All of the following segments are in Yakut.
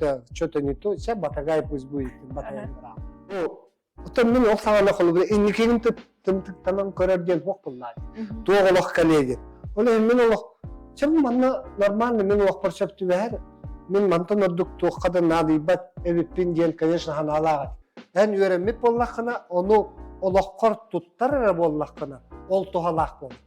это что-то не то, все батагай пусть будет, батагай браво. Оттон мин ол саҕана холобура инникигин тымтыктанан көрөр диэн суох буоллаа. Туох олох кэлиэ диэн. Ол иһин мин олох чэ манна нормально мин олохпор сөп түбэһэр. Мин мантан ордук туохха да наадыйбат эбиппин диэн, конечно, санаалаах этим. Эн үөрэммит буоллаххына, ону олоххор туттар эрэ буоллаххына, ол туһалаах буолар.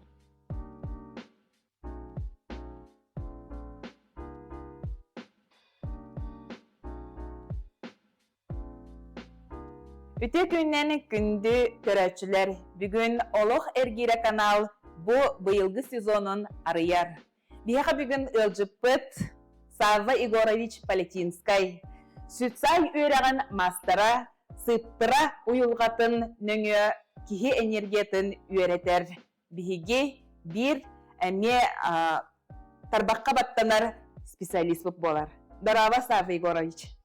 Үтүө күнүнэн күндү көрөөччүлэр! Бүгүн Олох эргиирэ канал бу быйылгы сезонун арыйар. Биһиэхэ бүгүн ыалдьыппыт Савва Егорович Полетинскай. Сүцай үөрэҕин маастара, сыыппыра уйулҕатын нөҥүө киһи энергиятын үөрэтэр биһиги биир эмиэ тарбахха баттанар специалиспыт буолар. Дорообо, Савва Егорович.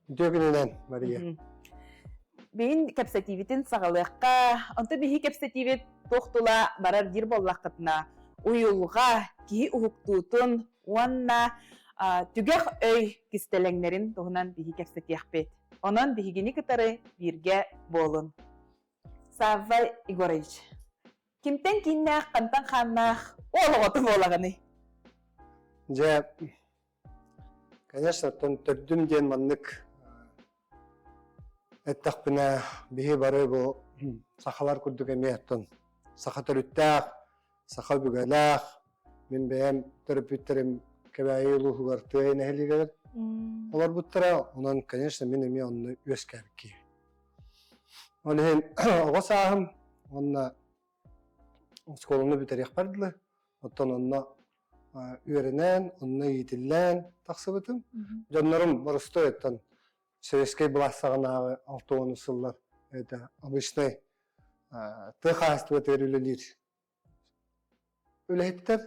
Үтүө күнүнэн, Мария. Биһин кэпсэтиибитин саҕалыахха. Онто биһи кэпсэтиибит туох тула барар диир буоллаххытына, уйулҕа, киһи уһуктуутун уонна түгэх өй кистэлэҥнэрин туһунан биһи кэпсэтиэхпит. Онон биһигини кытары бииргэ буолун. Савва Егорович, кимтэн кииннээх, хантан хааннаах уол оҕото буолаҕыный? Дьэ, конечно, оттон төрдүм диэн маннык эттэхпинэ, биһи бары бу сахалар курдук эмиэ оттон саха төрүттээх, саха өбүгэлээх, мин бэйэм төрөппүттэрим Кэбээйи улууһугар тыа нэһилиэгэр олорбуттара, онон, конечно, мин эмиэ онно үөскээбит киһи. Ол иһин оҕо сааһым уонна оскуоланы бүтэриэхпэр дылы, оттон онно үөрэнэн, онно иитиллэн тахсыбытым. Дьоннорум боростуой оттон советскай былаас саҕанааҕы 60 сыллар это обычный тыа хаһаайыстыбатыгар үлэлиир Үлэһиттэр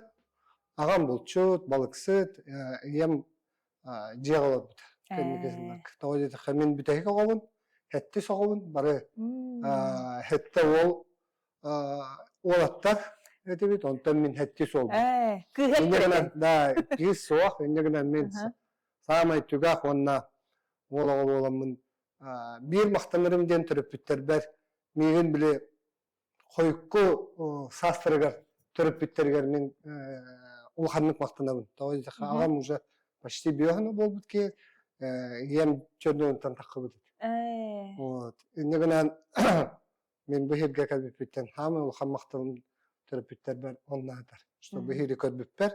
аҕам булчут, балыксыт, ийэм дьиэҕэ олорбута кэнники сылларга. Тоҕо диэтэххэ мин бүтэһик оҕобун, сэттис оҕобун, бары сэттэ уол уолаттар этибит, онтон мин сэттис уолбун. Кыыһа Инньэ гынан, да, кыыс суох, инньэ гынан мин саамай түгэх уонна уол оҕо буоламмын биир махтанарым диэн төрөппүттэрбэр миигин били хойукку саастарыгар төрөппүттэригэр мин улаханнык махтанабын. Тоҕо диэтэххэ аҕам уже почти биоһуна буолбут киһи, ийэм чөрдөнүттэн таххыбыт. Вот. Инньэ гынан мин бу иһиргэ кэлбиппиттэн хаамай улахан махталым төрөппүттэрбэр оннаатар. Что бу иһири көрбүппэр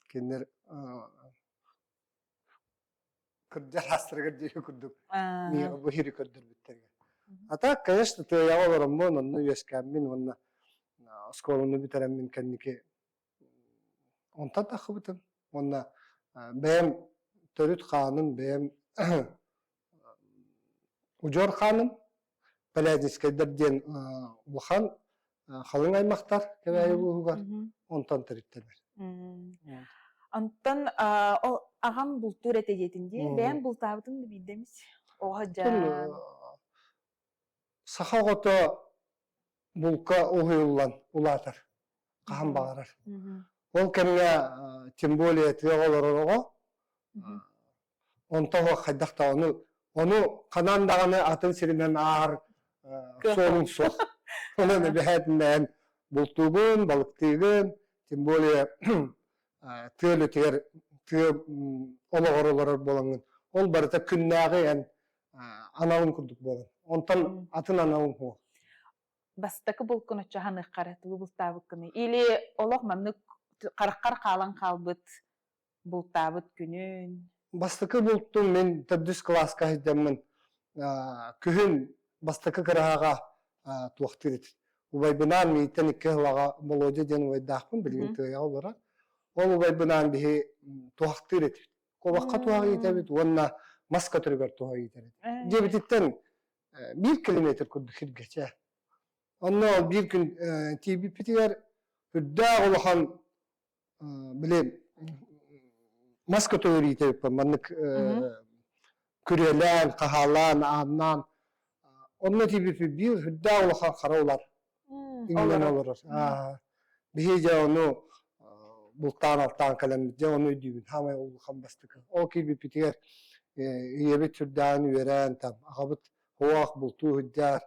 кинилэр кырдьар аастарыгар диэри курдук миэхэ бу иһири көрдөрбүттэргэ. А так, конечно, тыайаҕа олороммун, онно үөскээммин уонна оскуоланы бүтэрэммин кэнники онтон таххыбытым. Уонна бэйэм төрүт хааным, бэйэм удьуор хааным Полядинскайдар диэн улахан халыҥ аймахтар Кэбээйи улууһугар онтон төрүттэнэр. Онтон ол аҕам бултуур этэ диэтин дии. Бэйэм бултаабытым да биирдэ эмис. Оҕо дьаан. Саха оҕото булка уһуйуллан улаатар. Хаһан баҕарар. Ол кэмҥэ тем более тыаҕа олорор оҕо Онто хайдах да ону ону ханан даҕаны атын сиринэн ааһар суолуҥ суох. Онон эбэһээтиннээн бултуугун, балыктыыгын, тем более тыа үлэтигэр тыа олоҕор олорор буолаҥҥын ол барыта күннээҕи эн аналыҥ курдук буолан. Онтон атын аналыҥ суох. Бастакы булкун оччо ханыаххара тугу бултаабыккыный? Или олох маннык хараххар хаалан хаалбыт бултаабыт күнүн? Бастакы бултум мин төрдүс кылааска сылдьаммын күһүн бастакы кыраһаҕа туохтуур этим. Убайбынаан миигиттэн икки сылаҕа Володя диэн убайдаахпын, билигин Тыайаҕа олорор. Ол убайбынаан биһи туһахтыыр этибит. Куобахха туһах иитэбит уонна мас көтөрүгэр туһах иитэр этибит. Дьиэбититтэн биир километр курдук сиргэ Онно ол биир күн тиийбиппитигэр үрдээх улахан били мас көтөҕөр иитэбиппин маннык күрүөлээн, хаһаалаан, ааннаан онно тиийбиппит биир үрдээх улахан хара улар иҥнэн олорор. Биһи дьэ ону бултаан алтаан кэлэммит дьэ ону өйдүүбүн хаамай улахан бастакы. Ол киирбиппитигэр Ийэбит сүрдээн үөрэн там аҕабыт хуох бултуу сылдьар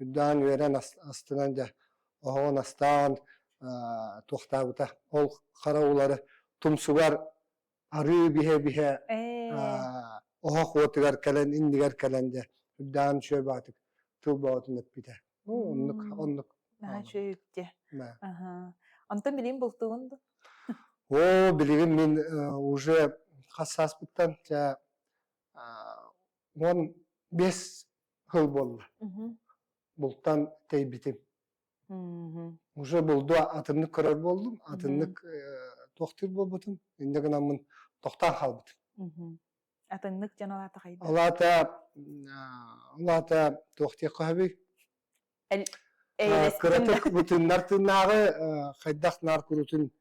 үрдээн үөрэн астынан дьэ оһоҕун астаан туохтаабыта ол хара уулары тумсугар арыы биһэ-биһэ оһох уотугар кэлэн иннигэр кэлэн дьэ үрдээн үчүгэй баатык тыл боотун эппитэ. Ну оннук оннук. Наһаа үчүгэй үттэ. Онтон билигин бултугун ду? Оо, билигин мин уже хас сааспыттан чэ 15 сыл буолла. Бултан тэйбитим. Уже булду атыннык көрөр буоллум, атыннык туохтуур буолбутум. Инньэ гынаммын тохтоон хаалбытым. Атыннык дьон алаата хайда? Алаата алаата туох диэххэ сөбүй? Кыратык бутуннар тыыннааҕы хайдах наар курутун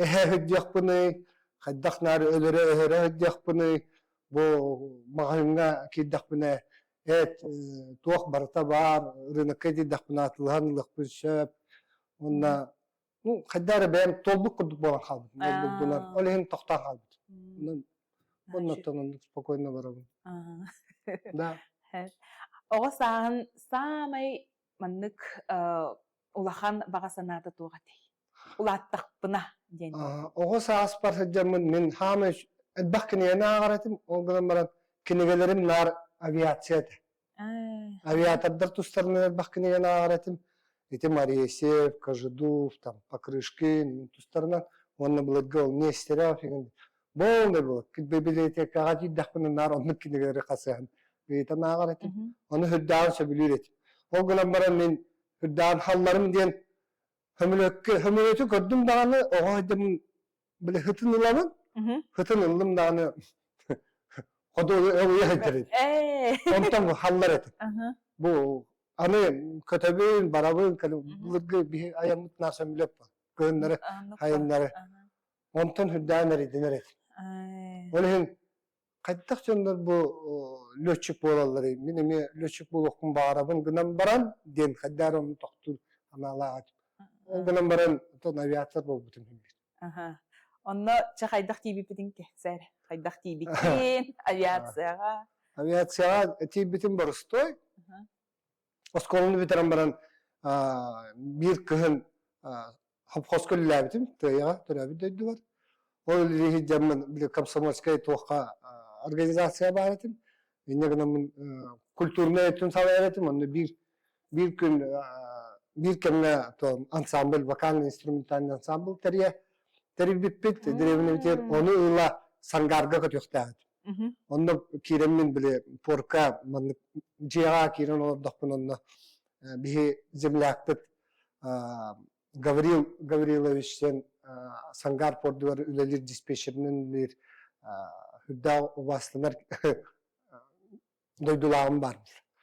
эһэ өһүрдүөхпүнүй, хайдах наар өлөрө өһөрө өһүрдүөхпүнүй, бу маҕаһыыҥҥа киирдэхпинэ эт туох барыта баар, рынокка киирдэхпинэ атыылаһан ылыахпын сөп. Уонна ну хайдах эрэ бэйэм туолбут курдук буолан хаалбытым булдунан ол иһин тохтоон хаалбытым. Онон оннуттан оннук спокойно олоробун. Да. Оҕо сааһын саамай маннык улахан баҕа санаата туох этэй? Улааттахпына диэн. Оҕо сааспар сылдьаммын мин хаамай элбэх кинигэни ааҕар этим. Ол гынан баран кинигэлэрим наар авиация этэ. Авиатордар тустарынан элбэх кинигэни ааҕар этим. Ити Маресьев, Кожедуб, там, Покрышкин тустарынан уонна былыргы ол Нестеров деген полный было. Библиотекаҕа киирдэхпинэ наар оннук кинигэлэри хасыһан ыйытан ааҕар этим. Ону үрдээҕин сөбүлүүр этим. Ол гынан баран мин үрдээҕин халларым диэн хөмүлөккө хөмүлөтү көрдүм даҕаны оҕо сылдьаммын били хытын ылабын хытын ыллым даҕаны ходу ылыйа сылдьар этим онтон халлар этим бу аны көтөбүн барабын былыргы биһи айаммыт наар сөмүлөт бар кыһыннары хайыннары онтон үрдээн эридинэр этим ол иһин хайдах дьоннор бу летчик буолалларый мин эмиэ летчик буолуохпун баҕарабын гынан баран диэн хайдах эрэ ону тохтуур анаалаах этим ол гынан баран оттон авиатор буолбутум билбит Онно чэ хайдах тиийбиппитин кэпсээр. Хайдах тиийбиккин авиацияҕа? Авиацияҕа тиийбитим боростуой. Оскуоланы бүтэрэн баран биир кыһын хопхоско үлэлээбитим Тыайаҕа төрөөбүт дойдубар. Ол үлэлии сылдьаммын били комсомольскай туохха организация баар этим. Инньэ гынаммын культурнай өттүн салайар этим. Онно биир биир күн биир кэмҥэ ансамбль вокально-инструментальный ансамбль тэрийэ тэрийбиппит дэриэбинэбитигэр ону ыла Сангаарга көтүөхтээх этим. Онно киирэммин били порка маннык дьиэҕэ киирэн олордохпун онно биһи землякпыт Гаврил Гаврилович диэн Сангаар пордугар үлэлиир диспетчеринэн үлэлиир үрдээх убаастанар дойдулааҕым баар.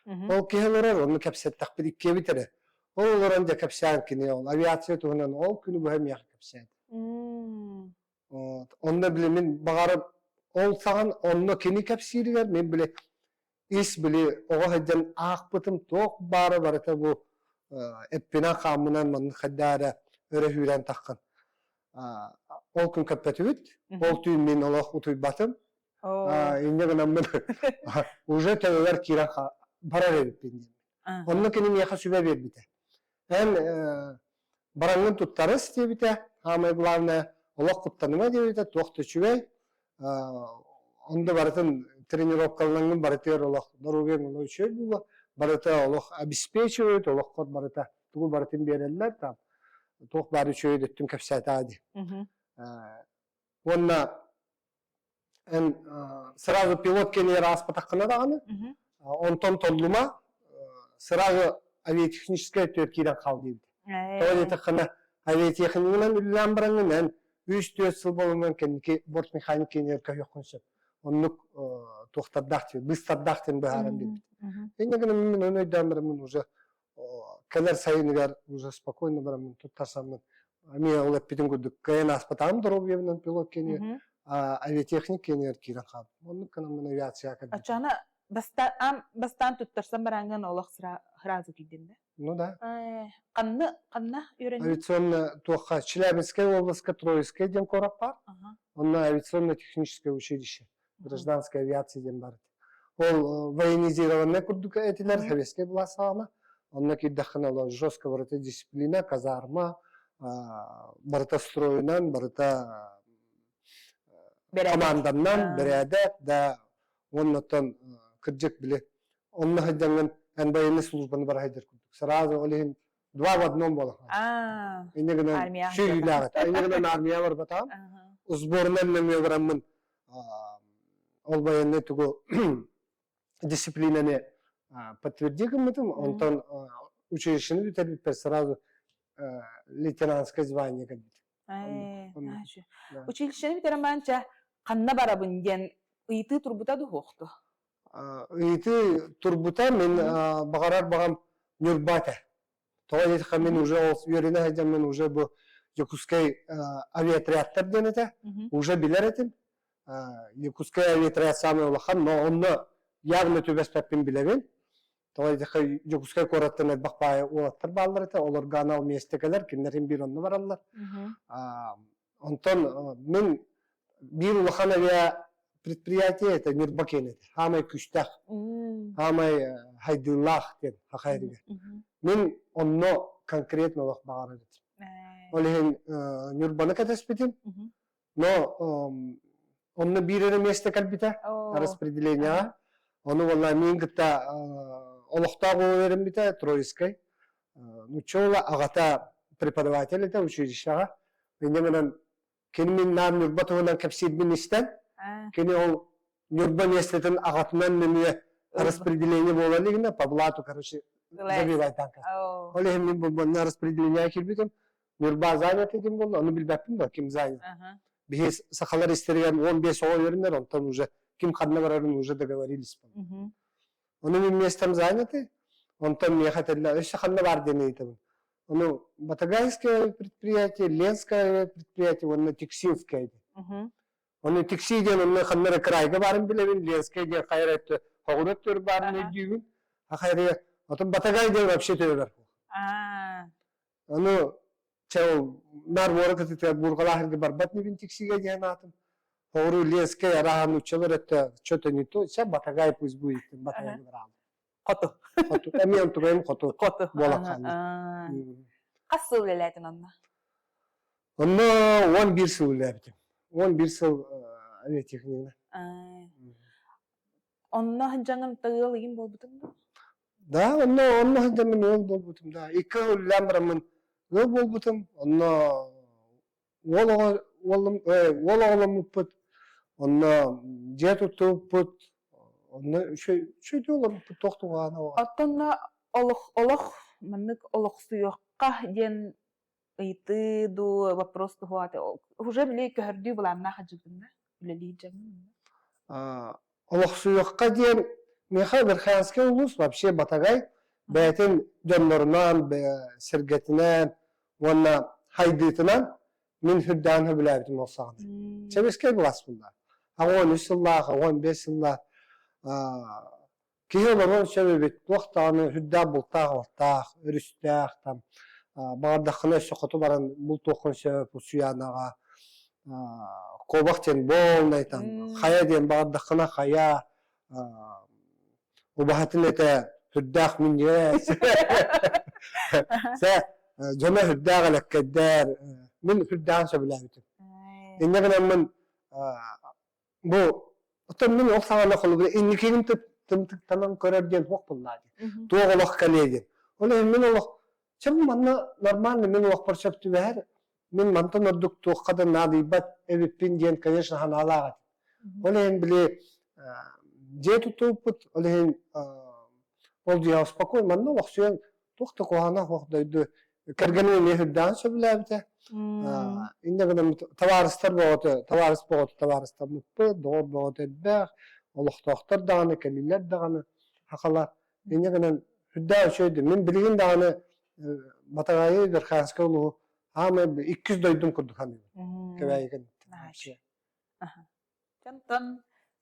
Ол киһи олорор, онно кэпсэттэхпит иккиэбит эрэ. Ол олорон дьэ кэпсээн кини ол авиация туһунан ол күнү быһа миэхэ кэпсээтэ. Онно били мин баҕарып ол саҕан онно кини кэпсииригэр мин били ис били оҕо сылдьан аахпытым туох баара барыта бу эппинэн хааммынан маннык хайдаа эрэ өрө сүүрэн таххан ол күн көппөтүбүт ол түүн мин олох утуйбатым инньэ гынаммын уже төбөбөр киирэн барар эбиппин диэн онно кини миэхэ сүбэ биэрбитэ Эн бараҥҥын туттарыс диэбитэ, самое главное, олох куттаныма диэбитэ, туох да үчүгэй. Онно барытын тренировкаланаҥҥын барытыгар олох доруобуйаҥ олох үчүгэй буолуо, барыта олох обеспечивают, олоххор барыта тугу барытын биэрэллэр, там туох баар үчүгэй өттүн кэпсээтэ дии. Уонна эн сразу пилот кэмигэр ааспатаххына даҕаны, онтон толлума, сразу авиатехническай өттүгэр киирэн хаал диэбит. Тоҕо диэтэххинэ, авиатехнигынан үлэлээн бараҥҥын эн 3-4 сыл буолан кэнники бортмеханик киинигэр көһүөххүн сөп. Оннук туохтардаах диэн, быыстардаах диэн быһааран биэрбит. Инньэ гынан мин ону өйдөөн бараммын уже кэлэр сайыныгар уже спокойно бараммын туттарсаммын эмиэ ол эппитин курдук кыайан ааспатаҕым доруобуйабынан пилот киэнигэр авиатехник киэнигэр киирэн хаалбытым оннук гынаммын авиацияҕа кэлбитим Оччоҕуна бастаан бастаан туттарсан барааҥҥын олох сразу киирдин да? Ну да. Ханна ханна үөрэннин? Авиационно туохха Челябинскай областка Троицкай диэн куорат баар. Онно авиационно-техническое училище. Гражданская авиация диэн бар. Ол военизированный курдук этилэр советскай былаас саҕана. Онно киирдэххинэ ол жестко барыта дисциплина, казарма, барыта стройунан, барыта команданнан, бэрээдэк да уоннаттан кырдьык били онно сылдьаҥҥын эн военный службаны бара сылдьар курдук. Сразу ол иһин два в одном буола. Инньэ гынан сүүйүүлээҕит. Инньэ гынан армия барбатаҕым. Сборунан нөҥүө бараммын ол военный тугу дисциплинаны подтверди гыммытым. Онтон училищены бүтэрбиппэр сразу лейтенантское звание кэлбит. Училищены бүтэрэн баран чэ ханна барабын диэн ыйытыы турбута дуһуохту? Ыйытыы турбута мин баҕарар баҕам Ньурба этэ. Тоҕо диэтэххэ мин уже ол үөрэнэ сылдьаммын уже бу Якутскай авиаотрядтар диэн этэ. Уже билэр этим. Якутскай авиаотряд самый улахан, но онно явно түбэспэппин билэбин. Тоҕо диэтэххэ Дьокуускай куораттан элбэх баайы уолаттар бааллар этэ, олорго анал миэстэ кэлэр, кинилэрин биир онно бараллар. Онтон мин биир улахан авиа предприятие это Ньурба киэн этэ. Хаамай күүстээх, хаамай хайдыылаах диэн хахайрыгар. Мин онно конкретно олох баҕарар этим. Ол иһин Ньурбаны кэтэспитим. Но онно биир эрэ миэстэ кэлбитэ распределениеҕа. Ону буолла миин кытта олохтоох үөрэммитэ Троицкай. Нучча аҕата преподаватель этэ училищеҕа. Инньэ гынан кини мин наам Ньурба туһунан кэпсиирбин истэн, кини ол Ньурба миэстэтин аҕатынан нөҥүө распределение буола илигинэ по блату, короче, забивайтан. Ол иһин мин бу распределение киирбитим. Ньурба занят этим буолла, ону билбэппин да, ким занят. Биһи сахалар истэригэр 15 оҕо үөрэнэр, онтон уже ким ханна барарын уже договорились. Ону мин местом заняты, онтон миэхэ этэллэр, өссө ханна бар диэн ыйытабын. Ону Батагайское предприятие, Ленское предприятие уонна Тиксинское диэн. Ону Тикси диэн онно ханна эрэ кыраайга баарын билэбин, Ленскэй диэн хайа эрэ өттө хоҕуна өттүгэр баарын өйдүүбүн. А хайа отон Батагай диэн вообще төбөбөр. Ону чэ ол наар муора кытыытыгар буурҕалаах сиргэ барбат инибин Тиксигэ диэн аатым. Хоҕуруу Ленскэй арааһа нууччалар өттө что-то не то, чэ Батагай пусть будет, Батагайга бараҕын. Хоту. Хоту. Эмиэ онтугайым хоту. Хоту. Буолан хаалла. Хас сыл үлэлээтин онно? Онно 11 сыл үлэлээбитим. 11 сыл авиатехнигынан. Онно сылдьаҥын ыал ыйын буолбутуҥ дуо? Да, онно онно сылдьаммын ыал буолбутум да. Икки сыл үлэлээн бараммын ыал буолбутум. Онно уол оҕо уолум уол оҕоломмуппут. Онно дьиэ туттубуппут. Онно үчүгэй үчүгэй олорбуппут туох туһаана Оттон олох олох маннык олохсуйуохха диэн ыйытыы дуу, вопрос туһуата уже били көһөрдүү былааннаах дьыбын да үлэлии дьаҥын Олохсуйуохха диэн миэхэ Верхоянскай улуус вообще Батагай бэйэтин дьоннорунан, сэргэтинэн уонна хайдыытынан мин үрдээн сөбүлээбитим ол саҕана. Сэбиэскэй былаас буолла. 13 сыллаах, 15 сыллаах Киһи олоруон сөп эбит, туох даҕаны сүрдээх бултаах-алтаах, өрүстээх там баҕардаххына өссө хоту баран бултуоххун сөп Усуйаанаҕа куобах диэн буолнай там хайа диэн баҕардаххына хайа убаһатын этэ сүрдээх минньигэс сэ дьоно сүрдээх элэккэйдэр мин сүрдээҕин сөбүлээбитим инньэ гынаммын Бу оттон мин ол саҕана холобура инникигин тымтыктанан көрөр диэн суох буоллаа дии. Туох олох кэлиэ диэн. Ол иһин мин олох чэ манна нормально мин олохпор сөп түбэһэр мин мантан ордук туохха да наадыйбат эбиппин диэн конечно санаалаах этим. Ол иһин били дьиэ тутууппут ол иһин ол дьиэҕэ спокойно манна олохсуйан туох да куһаҕана суох дойду кэргэним эмиэ үрдээҕин сөбүлээбитэ. Инньэ гынан табаарыстар бөҕөтө, табаарыс бөҕөтө табаарыстаммыппыт, доҕор бөҕөтө элбэх, олохтоохтор даҕаны, кэлиилэр даҕаны сахалар. Инньэ гынан үрдээх үчүгэй Мин билигин даҕаны Батаҕайы, Верхоянскай улууһу аамай иккис дойдум курдук саныыбын. Кэбээйи кэнниттэн. Онтон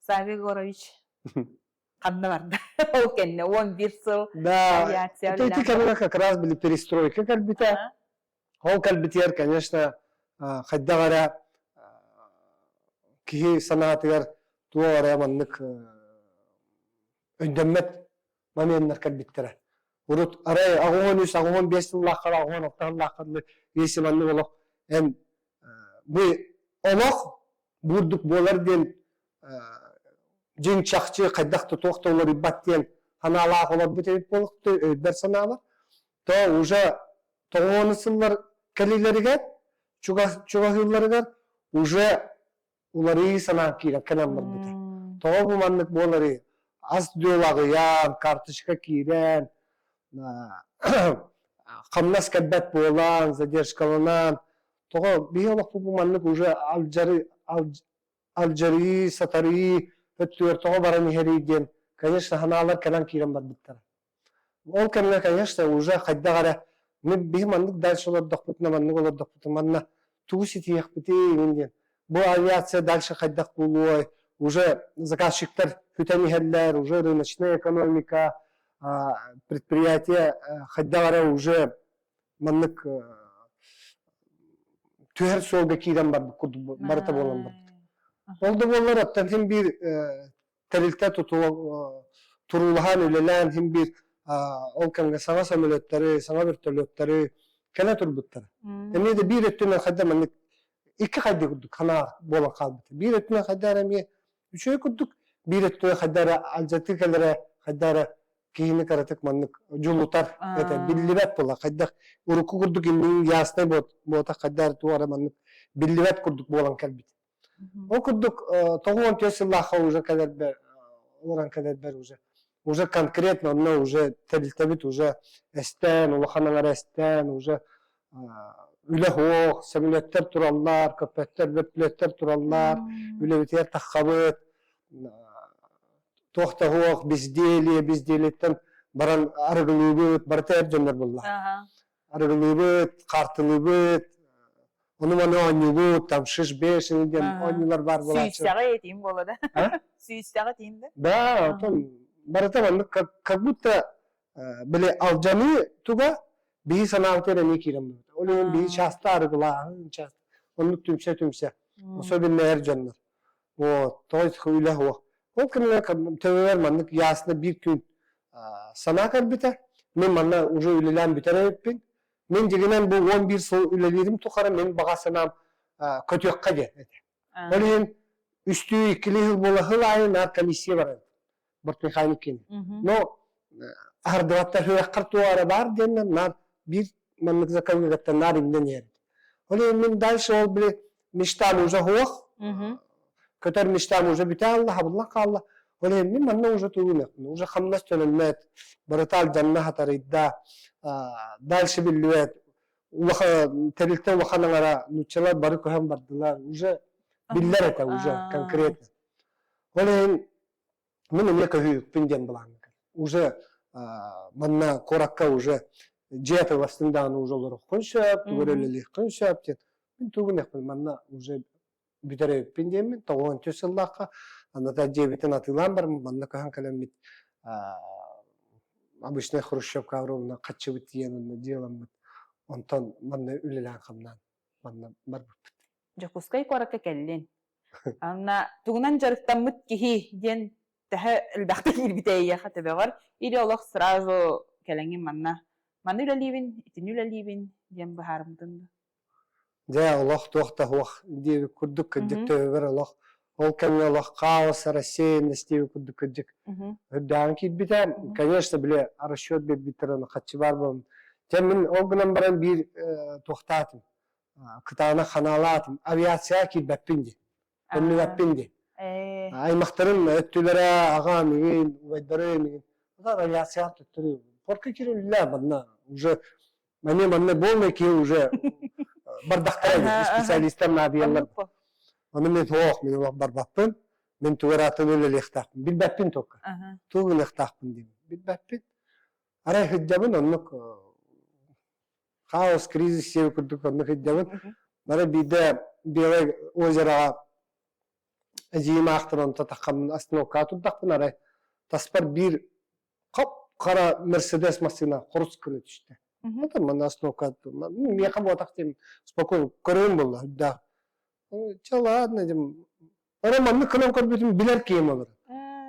Савва Егорович ханна барда? Ол кэннэ 11 сыл Да, авиация это ити кэмҥэ как раз били перестройка кэлбитэ. Ол кэлбитигэр, конечно, хайдах эрэ киһи санаатыгар Туох эрэ маннык өйдөммөт моменнар кэлбиттэрэ. Урут арай 83, 85 сыллаахха, 86 сыллаахха если маннык олох эн бу олох бурдук буолар диэн дьиҥ чахчы хайдах да туох да уларыйбат диэн санаалаах олорбут эбит буолуохтуй өйбөр санаабар то уже тоҕуону сыллар кэлиилэригэр чугаһыылларыгар уже уларыйыы санаан киирэн кэлэн барбыта. Тоҕо бу маннык буоларый? Ас дүөл аҕыйаан, карточка киирэн, хамнас кэлбэт буолан, задержкаланан, тоҕо биһи олохпут бу маннык уже алдьары алдьарыы, сатарыы өттүгэр тоҕо баран иһэрий диэн, конечно, санаалар кэлэн киирэн барбыттара. Ол кэмҥэ, конечно, уже хайдах эрэ мин биһи маннык дальше олордохпутуна, маннык олордохпутуна, манна тугу ситиһиэхпитий мин диэн. Бу авиация дальше хайдах буолуой, уже заказчиктар сүтэн иһэллэр, уже рыночная экономика, предприятие хайдах эрэ уже маннык түһэр суолга киирэн барбыт курдук барыта буолан барбыт. Ол да буоллар, оттон син биир тэрилтэ туруулаһан үлэлээн син биир ол кэмҥэ саҥа самолеттары, саҥа вертолеттары кэлэ турбуттара. Эмиэ да биир өттүнэн хайда маннык икки хайда курдук санаа буолан хаалбыта. Биир өттүнэн хайда эрэ эмиэ үчүгэй курдук, биир өттүнэн хайда эрэ алдьатыы кэлэрэ, хайда эрэ киһини кыратык маннык дьулутар этэ биллибэт буола хайдах урукку курдук иннин яснай буотах хайда эрэ туох эрэ маннык биллибэт курдук буолан кэлбит. Ол курдук 94 сыллаахха уже кэлэрбэр олорон кэлэрбэр уже уже конкретно онно уже тэрилтэбит уже эстэн улахан аҥара эстэн уже үлэ суох сөмөлүөттэр тураллар көппөттөр бөртүлүөттэр тураллар үлэбитигэр таххабыт туох да суох безделие безделиеттэн баран арыгылыыбыт барыта эр дьоннор буолла арыгылыыбыт хаартылыыбыт ону-маны оонньуубут там шиш-беш диэн оонньуулар баар буолааччы Сүүстэҕэ этиим буола да сүүстэҕэ этиим да да оттон барыта маннык как будто били алдьаныы туга биһи санаабытыгар эмиэ киирэн барбыта ол иһин биһи часто арыгылааһын часто оннук түмсэ-түмсэ особенно эр дьоннор Вот, то есть үлэ суох. Ол кэмҥэ төбөбөр маннык ясно биир күн санаа кэлбитэ. Мин манна уже үлэлээн бүтэр эбиппин. Мин дьиҥинэн бу 11 сыл үлэлиирим тухары мин баҕа санаам көтүөххэ диэн этэ. Ол иһин үстүү иккилии сыл буола сыл аайы наар комиссия барар. Бортмеханик киин. Но аһардыбаттар сүрэххэр туох эрэ баар диэннэр наар биир маннык заковыгаттан наар иҥнэн иһэр. Ол иһин мин дальше ол били мечтам уже суох. Көтөр мечтам уже бүтэ хаалла, хабыллан хаалла. Ол иһин мин манна уже тугунахпын. Уже хамнас төлөнмөт, барыта алдьанна хатарыйда, дальше биллибэт. Улахан тэрилтэ улахан аҥара нууччалар бары көһөн бардылар. Уже биллэр этэ уже конкретно. Ол иһин мин эмиэ көһүүппүн диэн былааҥҥа уже манна куоракка уже дьиэ атыыластын даҕаны уже олоруоххун сөп, тугу эрэ үлэлиэххин сөп диэн мин тугун эхпин манна уже бүтэр эбиппин диэммин 93 сыллаахха аната дьиэбитин атыылаан баран манна көһөн кэлэммит обычный хрущевка ровно хаччыбыт тиийэн онно дьиэламмыт онтон манна үлэлээн хамнаан манна барбыппыт. Дьокуускай куоракка кэллин. Анна тугунан дьарыктаммыт киһи диэн төһө элбэхтик киирбитэ эйиэхэ төбөҕөр или олох сразу кэлэҥҥин манна маны үлэлиибин, итини үлэлиибин диэн быһаарыммытын дуу? Дьэ, олох туох да суох диэбит курдук кырдьык төбөбөр олох ол кэмҥэ олох хаос, рассеянность диэбит курдук кырдьык үрдээҕин киирбитэ. Конечно, били расчет биэрбиттэр ону хаччы баар буолан. Дьэ, мин ол гынан баран биир туохтаатым кытаанах ханаалаатым авиацияҕа киирбэппин дии төннүбэппин дии аймахтарым өттүлэрэ аҕам игин убайдарым игин авиацияҕа төттөрү порка киирэллэ манна уже мане манна полный киһи уже бардахтара специалистар наадыйаллар ону мен суох мин олох барбаппын мин тугу эрэ атын үлэлиэхтаахпын билбэппин только тугу гыныахтаахпын диэн билбэппин арай сылдьабын оннук хаос, кризис сиэби курдук оннук сылдьабын. Бары биирдэ Белое озероҕа эдьиийим аахтан онто таххаммын остановкаҕа турдахпын арай таспар биир хоп-хара Мерседес массыына хорус гына түстэ. Это манна остановка миэхэ буотах диэн спокойно көрөйүм буолла үрдээх. Чэ ладно дим. Ара маннык кынан көрбүтүм билэр киһим олорор.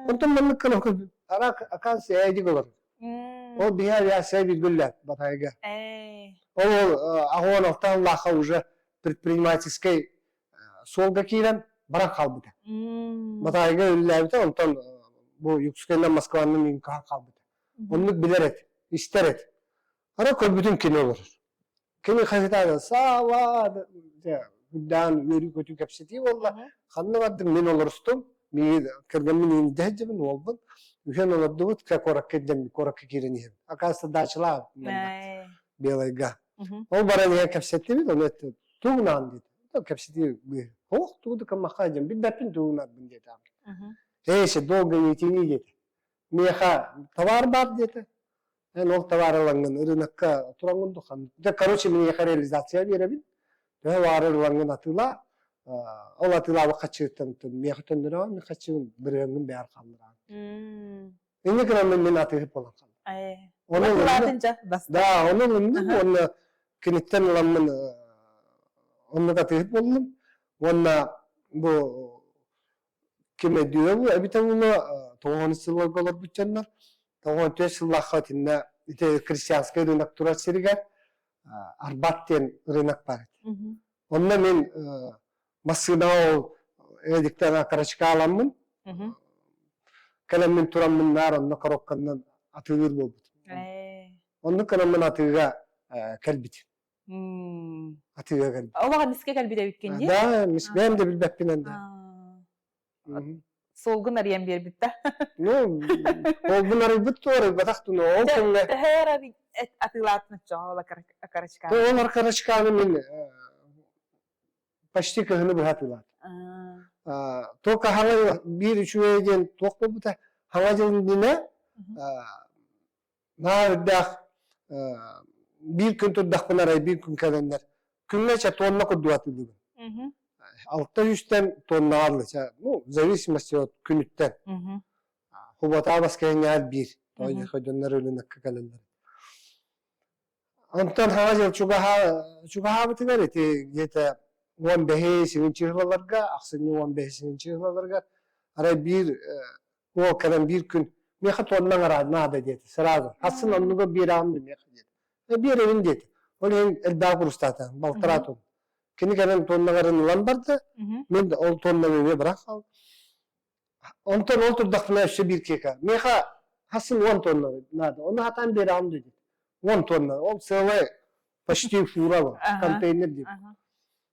Онтон маннык кынан көрбүт. Ара оказывается Эдик олорор. Ол биһи авиация билбиллэр Батайга. Ол ол аҕуон алтан лаха уже предпринимательскай суолга киирэн баран хаалбыта. Батайга үллээбитэ, онтон бу Юкскайынан Москванан үҥкаһан хаалбыта. Оннук билэр эт, истэр эт. Ара көрбүтүн кини олорор. Кини хаһытаан саала үрдээн үөрүү-көтүү кэпсэтии буолла. Ханна бардым мин олорустум. Миигин кэргэммин иинде сылдьабын уолбун. Үһүөн олордубут куоракка илдьэн куоракка киирэн иһэбин. Оказывается, дачалаах Белайга. Ол баран иһэн кэпсэттибит, ону эттэ тугунаан диэтэ. Кэпсэтии ох тугу да кыммахха дьэн билбэппин тугунарбын диэтэ. Эй, долго не тяни диэтэ. Миэхэ товар баар диэтэ. Эн ол товар ылаҥҥын ырыынакка тураҥҥын духан. Дьэ, короче, миэхэ реализация биэрэбин. Төһө баары ылаҥҥын атыылаа. Ол атыылаабыт хаччыттан миэхэ төннөрөҕүн, мин хаччыбын бырыһыаҥҥын бэйэр хааллараҕын. Инньэ гынан мин атыыһыт буолан хааллым. Ону ылынным. Да, ону ылынным уонна киниттэн ыламмын оннук атыыһыт буоллум. Уонна бу ким өйдүүрэ бу эбитэ буолуо тоҕуһун сылларга олорбут дьоннор 94 сыллаахха итиннэ ити крестьянскай рынок турар сиригэр Арбат диэн рынок баар этэ. Онно мин массыынаҕа ол Эдиктэн окорочкаламмын кэлэммин тураммын наар онно коробканнан атыылыыр буолбутум. Оннук гынаммын атыыга кэлбитим. Атыыга кэлбит. Олох эмискэ кэлбит эбиккин дии? Да, эмис бэйэм да билбэппинэн да. Суолгун арыйан биэрбит да? Ну, уолбун арыйбыт дуо, арыйбатах дуо, ол кэмҥэ... Төһө атыылаатын оччоҕо ол окорочканы? Ол окорочканы мин почти кыһыны быһа атыылаатым. Только хаҥа биир үчүгэй диэн туох буолбута, хаҥа дьыл иннинэ Наһаа үрдээх биир күн турдахпына арай биир күн кэлэннэр күҥҥэ чэ тонна курдук атыылыыбын. Алта үстэн тоннаҕа дылы чэ ну в зависимости от күнүттэн. Хубатаа баскыһыҥҥа биир. Тоҕо дьоннор ырыынакка кэлэллэр. Онтон хаҥа дьыл чугаһаабытыгар ити где-то 15 чыһылаларга, ахсынньы 15 чыһылаларга арай биир уол кэлэн биир күн миэхэ туонна аҥараадына наада диэтэ сразу хассын оннуга биэрэҕин да миэхэ диэтэ э биэрэбин диэтэ ол иһин элбэҕи курустаата балтараа тонна кини кэлэн туонна аҥарын ылан барда мин ол туоннаны эмиэ бырах хаалдым онтон ол турдахпына өссө биир киэкэ миэхэ хассын 10 тонна наада ону хатаан биэрэҕин да диэтэ 10 тонна ол целая почти фура бар контейнер диэн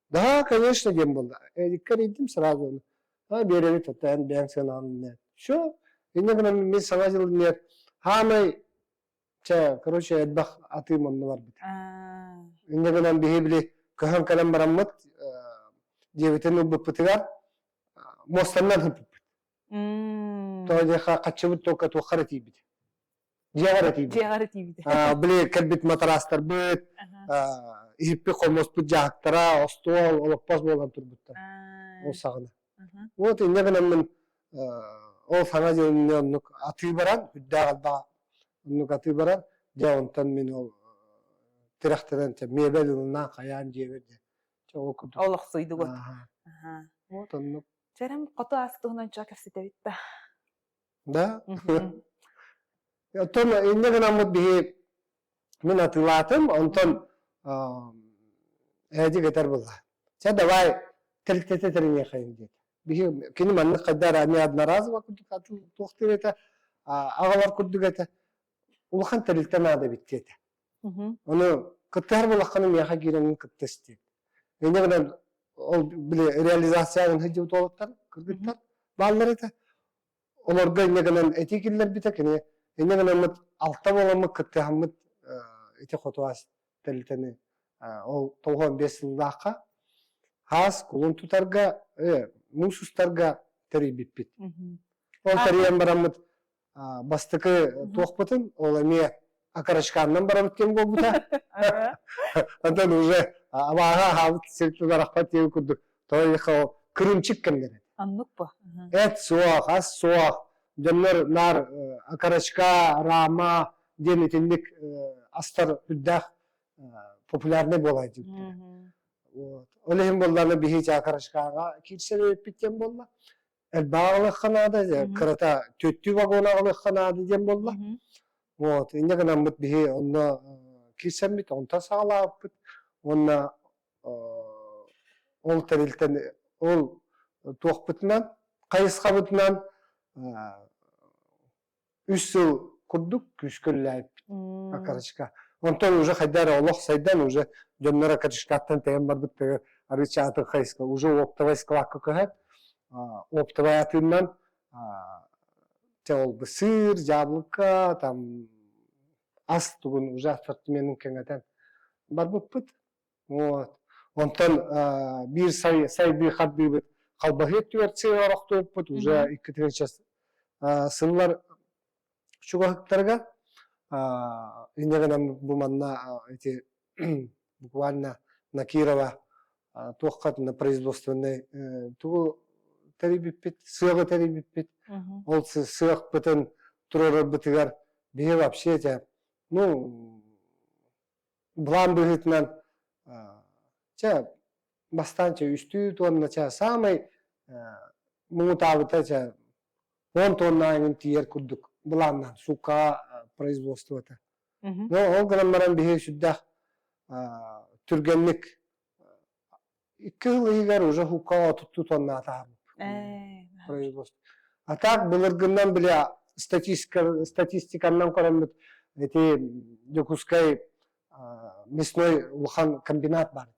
да конечно диэн буолла Эдиккэ эрийдим сразу А биэрэбит эн бэйэҥ сыанаҕын Все. Инньэ гынан мин саҥа дьыл иннигэр хаамай чэ, короче, элбэх атыым онно барбыт. Инньэ гынан биһи били көһөн кэлэн бараммыт дьиэбитин ылбыппытыгар муостаннан ыппыппыт. Тоҕо диэхэ хаччыбыт только туохха эрэ тиийбит. Дьиэҕэр этийбит. Дьиэҕэр этийбит. Били кэлбит матараастарбыт, иһиппит хомуспут дьаһыктара, остуол, олоппос буолан турбуттар. Ол саҕана. Вот инньэ гынаммын ол саҥа дьылынны оннук атыы баран, үрдээх албаҕа оннук атыы баран, дьэ онтон мин ол тирэхтэнэн миэбэл ылына хайаан дьиэбэр дьэ чэ ол курдук. Олохсуйдугут. Вот оннук. Чэрэм хоту аас туһунан ча кэпсэтэбит да. Да. Оттон инньэ гынаммыт биһи мин атыылаатым, онтон Эдик этэр буолла. Чэ давай тэрилтэтэ тэриниэхэйин диэтэ. Биһи кини маннык хайдах эрэ эмиэ одноразово курдук туохтуур этэ, аҕалар курдук этэ. Улахан тэрилтэ наада эбит диэтэ. Ону кыттыһар буоллаххына миэхэ киирэҥҥин кыттыс диэн. Инньэ гынан ол били реализацияҕын сылдьыбыт уолаттар, кыргыттар бааллар этэ. Олорго инньэ гынан этии киллэрбитэ, кини инньэ гынаммыт алта буоламмыт кыттыһаммыт ити хотуаас тэрилтэни ол 95 сыллаахха хаас кулун тутарга, муус устарга тэрийбиппит. Ол тэрийэн бараммыт бастакы туохпутун ол эмиэ окорочканнан барабыт диэн буолбута. Онтон уже абааһы аһаабыт сиртэн арахпат диэн курдук тоҕо кырыымчык кэмнэр. Оннук бу. Эт суох, ас суох. Дьоннор наар окорочка, рама диэн итинник астар үрдээх популярнай буолар диэбиттэр. Вот. Ол иһин буоллаҕына биһи окорочкаҕа киирсэр эбиппит диэн буолла. Элбэҕи аҕалыахха наада, кырата түөртүү вагон аҕалыахха наада диэн буолла. Вот, инньэ гынаммыт биһи онно киирсэммит, онтон саҕалаабыппыт. Уонна ол тэрилтэн ол туохпутунан, хайысхабытынан үс сыл курдук күүскэ үлэлээбиппит окорочка. Онтон уже хайда эрэ олох сайдан уже дьоннор окорочкаттан тэйэн барбыттара арыыча атын хайысха уже оптовай складка көһөн оптовай атыыннан чэ ол бы сыр, яблоко, там ас тугун уже ассортименын кэҥэтэн барбыппыт. Вот. Онтон биир сайдыы хардыыбыт халбаһыы өттүгэр сыа орохтууппут уже 2 сыллар чугаһыктарга инньэ гынан бу манна эти буквально на Кирова туохха на производственный тугу тэрийбиппит сыаҕы тэрийбиппит ол сыахпытын туруорарбытыгар биһи вообще эти ну былаан быһыытынан чэ бастаан чэ үстүү туонна чэ саамай муҥутаабыта чэ 10 тонна эҥин тиийэр курдук былааннаан сууккаҕа производствота. Но ол гынан баран биһи сүрдээх түргэнник икки сыл иһигэр уже хууккаҕа отуттуу тонна таһаарбыт производство. А так былыргыннан бile статистика статистиканнан көрөммүт эти Дьокуускай мясной улахан комбинат бар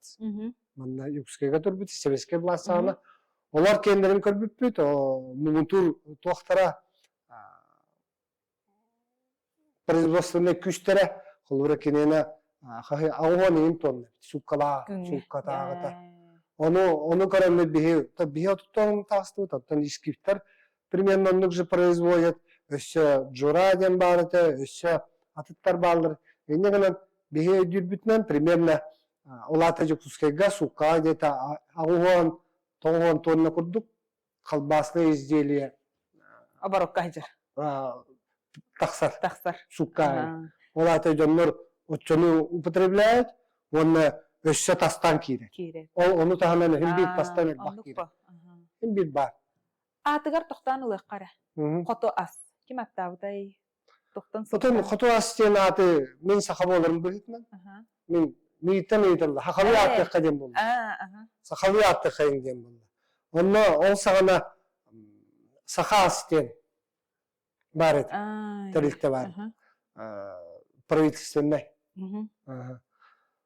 манна Дьокуускайга турбут советскай власть саҕана олор киэннэрин көрбүппүт муҥутуур туохтара производственнай күүстэрэ холобура киниэнэ хаһы аҕуһуон иһин тонна сууккалаа сууккатааҕыта ону ону көрөммүт биһи биһи отуттан таҕыстыбыт оттон искифтэр примерно оннук же производят өссө Джура диэн баар этэ өссө атыттар бааллар инньэ гынан биһи өйдүүрбүтүнэн примерно ол аата Дьокуускайга сууккаҕа где-то аҕуһуон тоҕуһуон тонна курдук колбасное изделие оборокка сылдьар тахсар тахсар суукка ол аата дьоннор оччону употребляют уонна өссө тастан киирэр киирэр ол ону таһынан иһин биир тастан элбэх киирэр иһин биир баар аатыгар тохтоон ылыахха эрэ хоту ас ким аттаабытай тохтон Потом хоту ас диэн ааты мин саха буоларым быһыытынан мин мииттэн ыйыталлар сахалыы ааттыахха диэн буолла сахалыы ааттыаххайын диэн буолла онно ол саҕана саха ас диэн баар этэ тэрилтэ баар правительственнай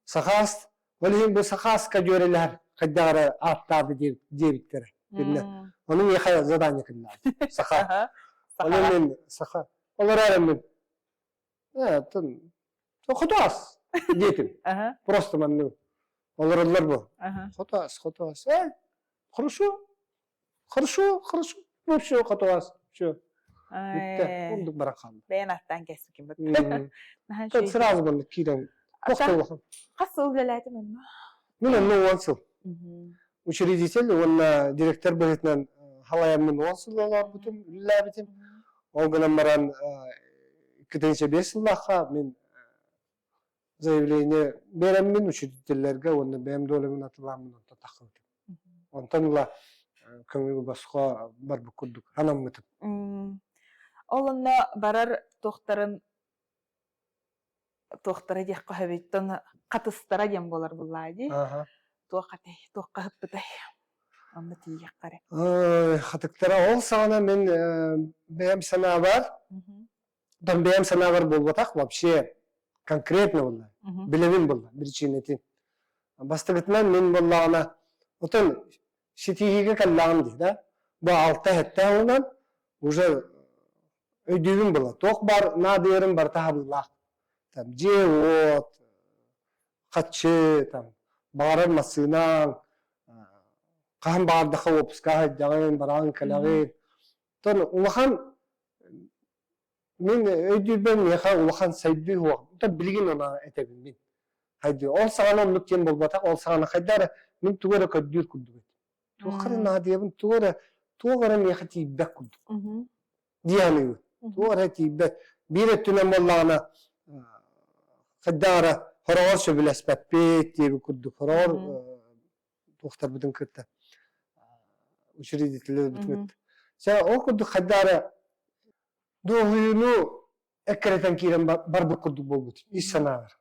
сахаас ол иһин бу сахааска дьүөрэлэһэр хайдах эрэ ааттаабы диэбиттэрэ биллэ ону миэхэ задание кыннаат саха ону мен саха ол эрээри мин хотуас диэтим просто маннык олороллор бу хотуас хотуас э хорошо хорошо хорошо ну все хотуас все бүттэ оннук баран хаалла бэйэн аттаан кэспикин бат сразу маннык киирэн хас сыл үлэлээтим онно мин онно 10 сыл учредитель уонна директор быһыытынан халайаммын 10 сыл олорбутум үлэлээбитим ол гынан баран 2005 сыллаахха мин заявление биэрэммин учредителлэргэ уонна бэйэм долябын атылааммын онтон тахсыбытым. Онтон ыла көҥүл босхо барбыт курдук анаммытым. Ол онно барар туохтарын туохтара диэххэ сөбүттэн хатыстара диэн буолар буллаа дии. Туох этэй, туохха ыппытай? Онно тиийиэххэ эрэ. Хатыктара ол саҕана мин бэйэм санаабар Там бэйэм санаабар буолбатах вообще конкретно буолла. Билэбин буолла причинэтин. Бастакытынан мин буоллаҕына отон ситиһиигэ кэллэҕим дии да. Бу алта сэттэ сылынан уже өйдүүбүн буолла. Туох баар наадыйарым барыта хабыллаах. Там дьиэ-уот, хаччы, там баҕарар массыынаҥ, хаһан баҕардаха уоппуска сылдьаҕын, бараҕын кэлэҕин. Тон улахан Мин өйдүүрбэр миэхэ улахан сайдыы суох. Билигин ону этэбин мин. Хайдыы. Ол саҕана оннук диэн буолбатах. Ол саҕана хайда эрэ мин тугу эрэ көрдүүр курдук этим. Туохха эрэ наадыйабын, тугу эрэ туох эрэ миэхэ тиийбэт курдук. Дии саныыбын. Туох эрэ тиийбэт. Биир өттүнэн буоллаҕына хайдах эрэ хороҕор сөбүлэспэппит диэбит курдук. Хороҕор туохтарбытын кытта учредителлэрбитин кытта. Чэ, ол курдук хайдаары дуоһуйууну эккирэтэн киирэн барбыт курдук буолбут ис санаалар.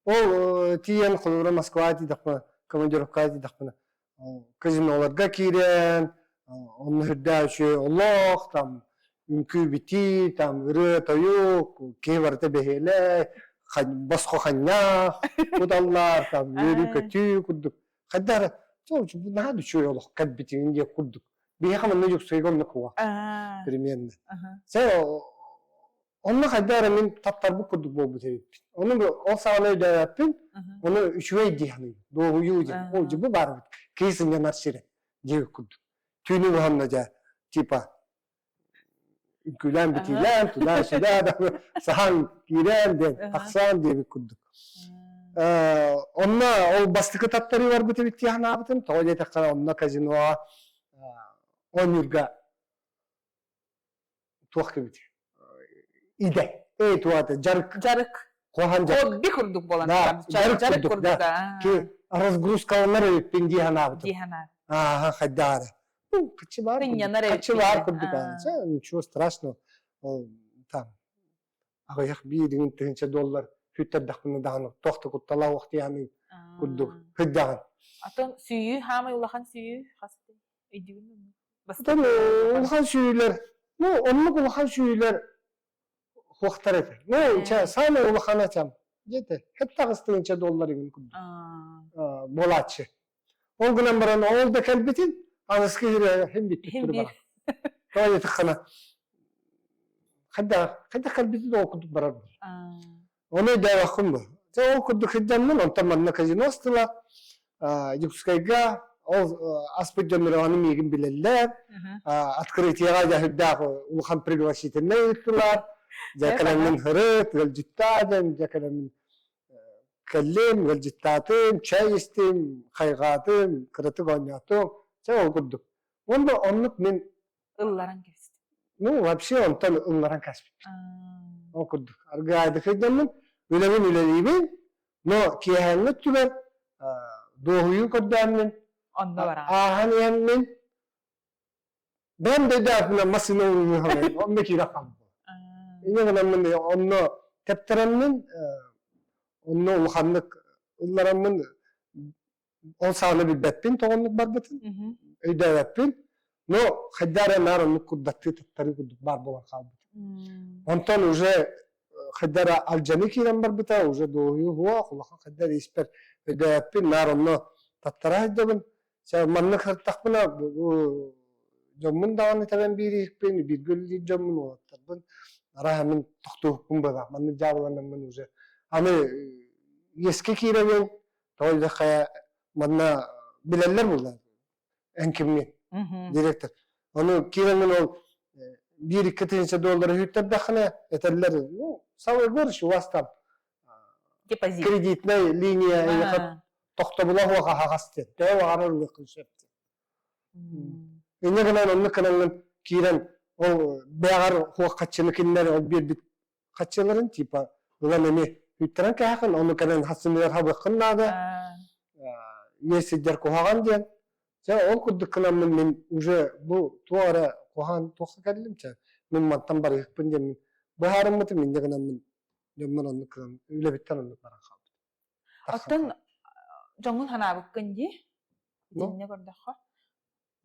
Ол тиийэн холобура Москваҕа тиийдэхпинэ, командировкаҕа тиийдэхпинэ, казиноларга киирэн, онно үрдээх үчүгэй олох, там үҥкүү-битии, там ырыа-тойук, киһи барыта бэһиэлэй, босхо ханньаах куталлар, там үөрүү-көтүү курдук. Хайдах эрэ наһаа да үчүгэй олох кэлбитин диэх курдук. Биһиэхэ манна Дьокуускайга оннук уо примерно. Онно хайдах эрэ мин таптарбыт курдук буолбут эбиппин. Ону ол саҕана өйдөөбөппүн, ону үчүгэй дии саныыбын, дуоһуйуу диэн. Ол дьэ бу баар эбит, киһи сынньанар сирэ диэбит курдук. Түүнү быһанна дьэ, типа үҥкүүлээн битиилээн, туда-сюда да саһан киирэн диэн, тахсан диэбит курдук. Онно ол бастакы таптарыы барбыт эбит дии санаабытым. Тоҕо диэтэххэ, онно казиноҕа оонньуурга туох кэбит идэ эй туата дьарык дьарык куһаҕан дьарык хобби курдук буолан да дьарык дьарык курдук да ки разгрузкаланар эбиппин дии санаабытым дии санаат ааха хайдаары ну хаччы баар сынньанар хаччы баар курдук ничего страшного ол там аҕыйах биирин тыһыынча доллар күүттэрдэхпинэ даҕаны туох да кутталаах уохтуйааны курдук сыдьаҕын Атын сүүйүү хаамай улахан сүүйүү хас өйдүүгүн Оттон улахан сүүйүүлэр, ну оннук улахан сүүйүүлэр хуохтар этэ. Ну, ча самый улахана чам. Где-то 7 доллар игин курдук буолааччы. Ол гынан баран ол да кэлбитин аныскы хим бүттүттүр барар. Тоҕо диэтэххинэ хайдах хайдах кэлбитин ол курдук барар. Ону өйдөөбөххүн бу. Дьэ ол курдук сылдьаммын, онтон манна казино астыла, Дьокуускайга ол аспыт дьонноро аны миигин билэллэр. Открытиеҕа дьэ сүрдээх улахан пригласительнай ыыттылар. Дьэ кэлэммин һырыт, ыалдьыттаа диэн, дьэ кэлэммин кэллим, ыалдьыттаатым, чэй истим, хайҕаатым, кыратык оонньоотум. Чэ ол курдук. Уонна оннук мин ылларан кэбистим. Ну, вообще онтон ылларан кэспиппит. Ол курдук. Аргыайдык сылдьаммын, үлэбин үлэлиибин, но киэһээҥҥи өттүгэр дуоһуйуу көрдөөнмүн, Онно бараҕын. ааһан иһэммин, бэйэм да өйдөөппүнэн массыына уруйуһабын, онно киирэ хаалбыт. Инньэ гынаммын онно тэптэрэммин, онно улаханнык ыллараммын ол саҕана билбэппин тоҕоннук барбытын, өйдөөбөппүн. Но хайдах эрэ наар оннук курдаттыы туттарыы курдук баар буолан хаалбыт. Онтон уже хайдах эрэ алдьаныы киирэн барбыта, уже дуоһуйуу суох, улахан хайдах эрэ испэр өйдөөбөппүн, наар онно таттара сылдьабын. Маннык сырыттахпына дьоммун даҕаны тэбэн биэриэхпин, бииргэ үлэлиир дьоммун, уолаттарбын, арааһа мин тохтуохпун быһыылаах, маннык дьаабыланаммын уже аны иэскэ киирэбин, Тоҕо диэтэххэ, манна билэллэр буолла эн кимҥин директор. Ону киирэммин ол биир-икки тыһыынча доллары үһүттэрдэххинэ этэллэр, ну, самый горший у вас там Депозит. кредитная линия эйиэхэ тохтобула суох аһаҕас диэн. Төһө баҕарар ылыаххын сөп диэн. Инньэ гынан оннук гынаҥҥын киирэн ол бэйэҕэр суох хаччыны кинилэр ол биэрбит хаччыларын типа ылан эми үттэрэн кээхин ону кэлэн хасыныгар хабыаххын наада үөс сылдьар куһаҕан диэн чэ ол курдук гынаммын мин уже бу туох эрэ куһаҕан туохха кэллим чэ мин мантан барыһыкпын диэн мин быһаарыммытым инньэ гынаммын дьоммун оннук гынан үлэбиттэн оннук баран хаалбытым Оттон дьоҥҥун санаабыккын дии итиннэ көрдөххө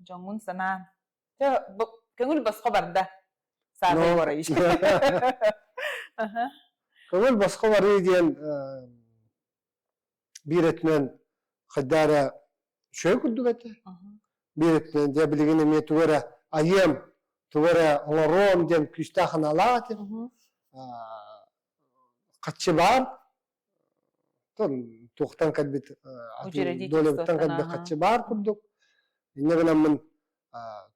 дьоҥҥун санаан Көҥүл босхо барда. Саатар Егорович. Көҥүл босхо барыы диэн биир өттүнэн хайдах эрэ үчүгэй курдук этэ. Биир өттүнэн дьэ билигин эмиэ тугу эрэ айыам, тугу эрэ оҥоруом диэн күүстээх санаалаах этим. Хаччы баар, туохтан кэлбит долябыттан кэлбит хаччы баар курдук. Инньэ гынаммын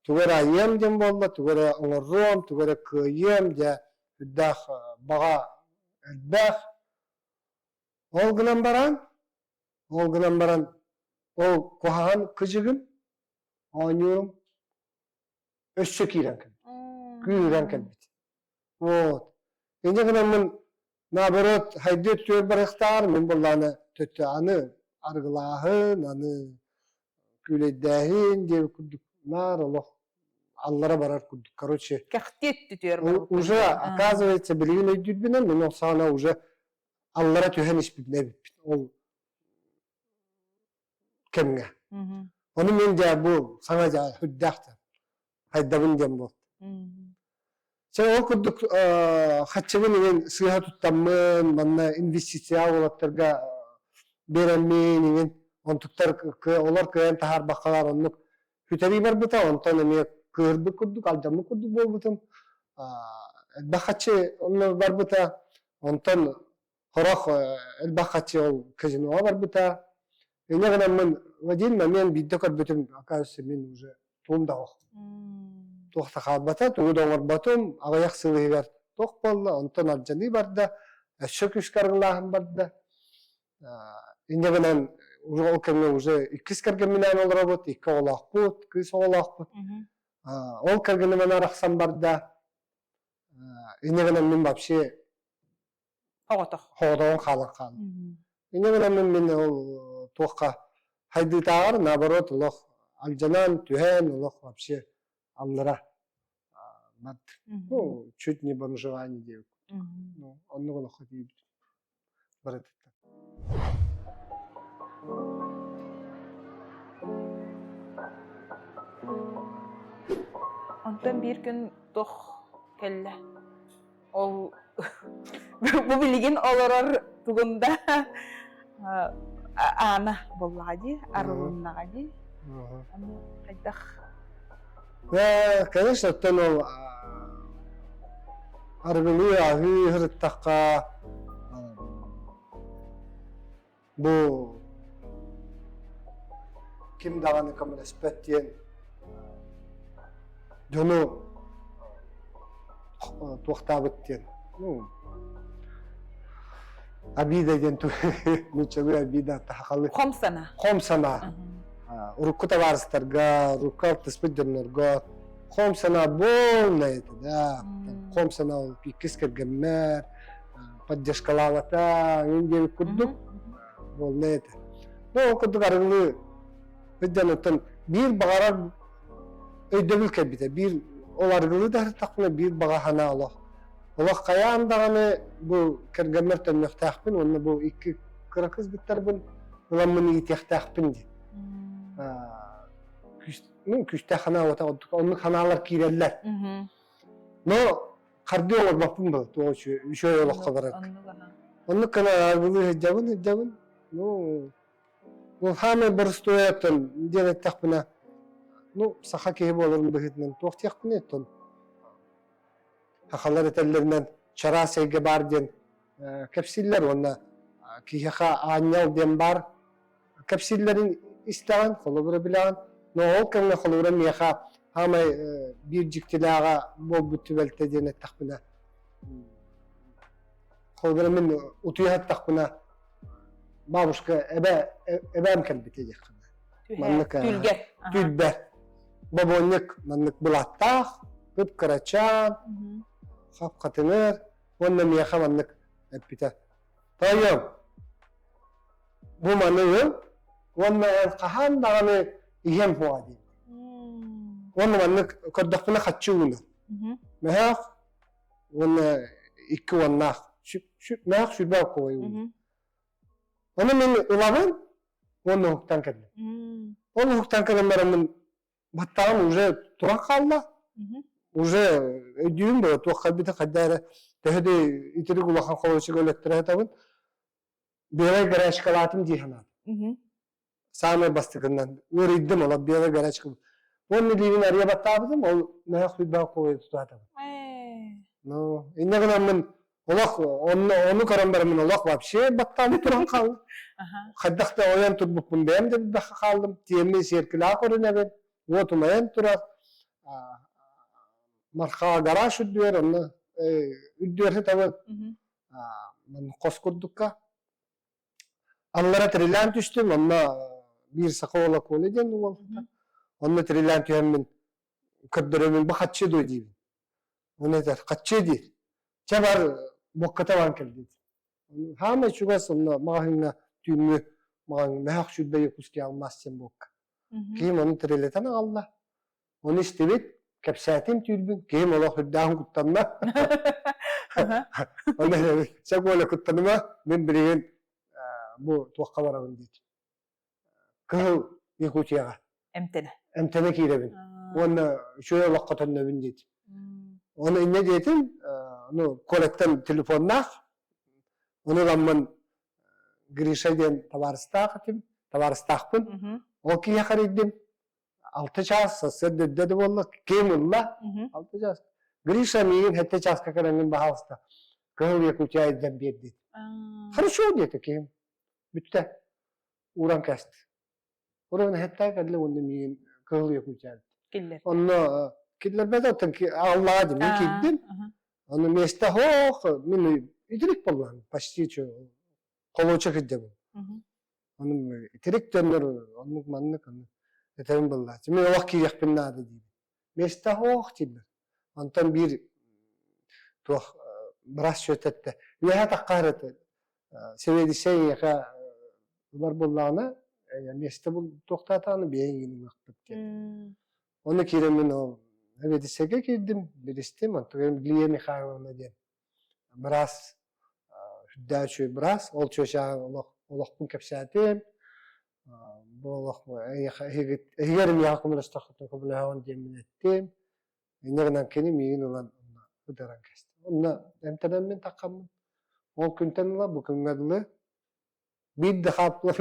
тугу эрэ айыам диэн буолла, тугу эрэ оҥоруом, тугу эрэ кыайыам дьэ үрдээх баҕа элбэх. Ол гынан баран, ол гынан баран ол куһаҕан кыдьыгым, оонньуурум өссө киирэн кэлбит. Күүһүрэн кэлбит. Вот. Инньэ гынаммын наоборот хайдыы өттүгэр барыахтааҕар мин буоллаҕына төттө аны арыгылааһын, аны күүлэйдээһин диэбит курдук наар олох аллара барар курдук. Короче, Кэхтиэт түтүөр уже, оказывается, билигин өйдүүрбүнэн, мин ол саҕана уже аллара түһэн испитин эбиппит. Ол кэмҥэ. Ону мин дьэ бу саҥа дьэ үрдээх хайдабын диэн буолт. Чэ ол курдук хаччыбын иҥин сыыһа туттаммын, манна инвестиция уолаттарга биэрэммин иҥин онтуктар олор кыайан таһаарбаккалар оннук сүтэрии барбыта, онтон эмиэ кыырбыт курдук, алдьаммыт курдук буолбутум. Элбэх хаччы онно барбыта, онтон Хорох элбэх хаччы ол казиноҕа барбыта. Инньэ гынаммын в один момент биирдэ көрбүтүм, оказывается, мин уже тугум да оһох. Туох да хаалбата, тугу да оҥорботум, аҕыйах сыл иһигэр туох буолла, онтон алдьаныы барда, өссө күүскэ арыгылааһын барда. Инньэ гынан уже ол кэмҥэ уже иккис кэргэмминээн олоробут, икки оҕолоохпут, кыыс оҕолоохпут. Ол кэргэним арахсан барда. Инньэ гынан мин вообще Оҕотох. Оҕотоҕун хаалан хаалла. Инньэ гынан мин ол туохха хайдыытааҕар наоборот олох алдьанан түһэн олох вообще аллара бат ну чуть не бомжевание диэбит ну оннук олоххо тиийбит барытыттан. Онтон биир күн туох кэллэ? Ол бу билигин олорор тугунда аана буоллаҕа дии, арылыннаҕа дии. Хайдах? Конечно, оттон ол арыгылыы аһыы сырыттахха бу ким даҕаны көмөлөспөт диэн дьону туохтаабыт диэн ну обида диэн нууччалыы обида сахалыы хом санаа хом санаа урукку табаарыстарга урукку алтыспыт дьоннорго хом санаа полная это да хом санаа ол иккис кэргэммэр поддержкалаабата иҥин диэбит курдук буолла этэ. Ну ол курдук арыгылыы сылдьан оттон биир баҕарар өйдөбүл кэлбитэ. Биир ол арыгылыы да сырыттахпына биир баҕа санаа олох. Олох хайаан даҕаны бу кэргэммэр төннүөхтээхпин уонна бу икки кыра кыргыттарбын ыламмын иитиэхтээхпин диэн. Ну, күүстээх санаа оннук санаалар киирэллэр. Но хардыы оҥорбоппун был туох үчүгэй олоххо барар оннук гына аргылыы сылдьабын сылдьабын ну ну саамай боростуой оттон диэн эттэхпинэ ну саха киһи буоларын быһыытынан туох диэхпиний оттон сахалар этэллэринэн чараас эйгэ баар диэн кэпсииллэр уонна киһиэхэ аанньал диэн баар кэпсииллэрин истэҕин, холобура билэҕин. Но ол кэмҥэ холобура миэхэ саамай биир дьиктилээҕэ буолбут түбэлтэ диэн эттэхпинэ, холобура мин утуйа сыттахпына бабушка эбэ эбээм кэлбитэ диэххинэ. Маннык Түлгэр. Түлбэр. Бобуонньук маннык былааттаах, кып-кырачаан, хап-хатыҥыр уонна миэхэ маннык эппитэ. Тойон, бу маны ыл уонна эн хаһан даҕаны иһиэм суоҕа диэн. Уонна маннык көрдөхпүнэ хаччы уунар. Мөһөөх уонна икки уоннаах. Мөһөөх сүрбэ алкоголь уунар. Ону мин ылабын уонна уһуктан кэллим. Ол уһуктан кэлэн бараммын баттаҕым уже туран хаалла. Уже өйдүүм буо туох хайбыта хайда эрэ төһө да итирик улахан холуочуга өлөттөрө сатабын. Белай горячкалаатым дии санаатым. Саамай бастакыннан ыарыйдым олох белай горячка. Уонна илиибин арыйа баттаабытым, ол мөһөх сүрбэх куойу тутаатым. Ну, инньэ гынаммын олох онно ону көрөн бараммын олох вообще баттаабыт туран хааллым. Хайдах да ойон турбуппун бэйэм да билбэххэ хааллым. Тиэмми сиэркилэҕэ көрүнэбин, уот умайан турар. Мархаҕа гараж үрдүгэр онно үрдүгэр сытабын. Хос курдукка. Аллара тирилээн түстүм, онно биир саха уола Коля диэн уол. Онно тирилээн түһэммин көрдөрөммүн бу хаччы дуо диибин. Оны этэр хаччы диир. Чэ бар буокката баран кэлдим. Хаамай чугас онно маҕаһыыҥҥа түүҥҥү маҕаһыын мөһөх сүүрбэ якутский алмаз диэн буокка. Киһим ону тирилэтэн аҕалла. Ону истибит. Кэпсээтим түүрбүн, киһим олох үрдээҕин куттанна. Онно чэ Коля куттаныма, мин билигин бу туохха барабын диэтим. Кыһыл Якутияҕа. Эмтэнэ. Эмтэнэ киирэбин. Уонна үчүгэй олоххо төннөбүн диэтим. Ону инньэ диэтим, ну, Колеттан телефоннаах, ону ыламмын Гриша диэн табаарыстаах этим, табаарыстаахпын. Ол киһиэхэ эрийдим. Алта чаас, сарсыарда эрдэ да буолла, ким ылла? Алта чаас. Гриша миигин сэттэ чааска кэлэҥҥин баһаалыста Кыһыл Якутия илдьэн биэр диэтим. Хорошо диэтэ киһим. Бүттэ. Ууран кээстэ. Ууран эһэттээх кэллэ уонна миигин Кыһыл Якутия Киллэр. Онно киллэрбэтэ оттон аллаҕа дии мин киирдим. Ону миэстэ хоох мин итирик буоллаҕым почти холуоча кырдьабын. Ону итирик дьоннор оннук маннык ону этэрим буоллааччы. Мин олох киириэхпин наада диибин. Миэстэ хоох дииллэр. Онтон биир туох быраас сүөтэттэ. Үөһэ таххаар этэ. Сэбиэдиссэй эйиэхэ ылар буоллаҕына миэстэ туохтаатаҕына бэйэҥ ылыахпыт диэн. Ону киирэммин ол сэбиэдиссэйгэ киирдим, билистим. Онтон Лия Михайловна диэн быраас үрдээх үчүгэй быраас. Ол чүөчээҕи олох олохпун кэпсээтим. Бу олох эйиэхэ эһигэр миэхэ көмөлөстөххүтүнэ көмөлөһөҕүн диэммин эттим. Инньэ гынан кини миигин ылан онно ыдаран кэстим. Онно эмтэнэммин таххаммын. Ол күнтэн ыла бу күҥҥэ дылы биир да хааппыла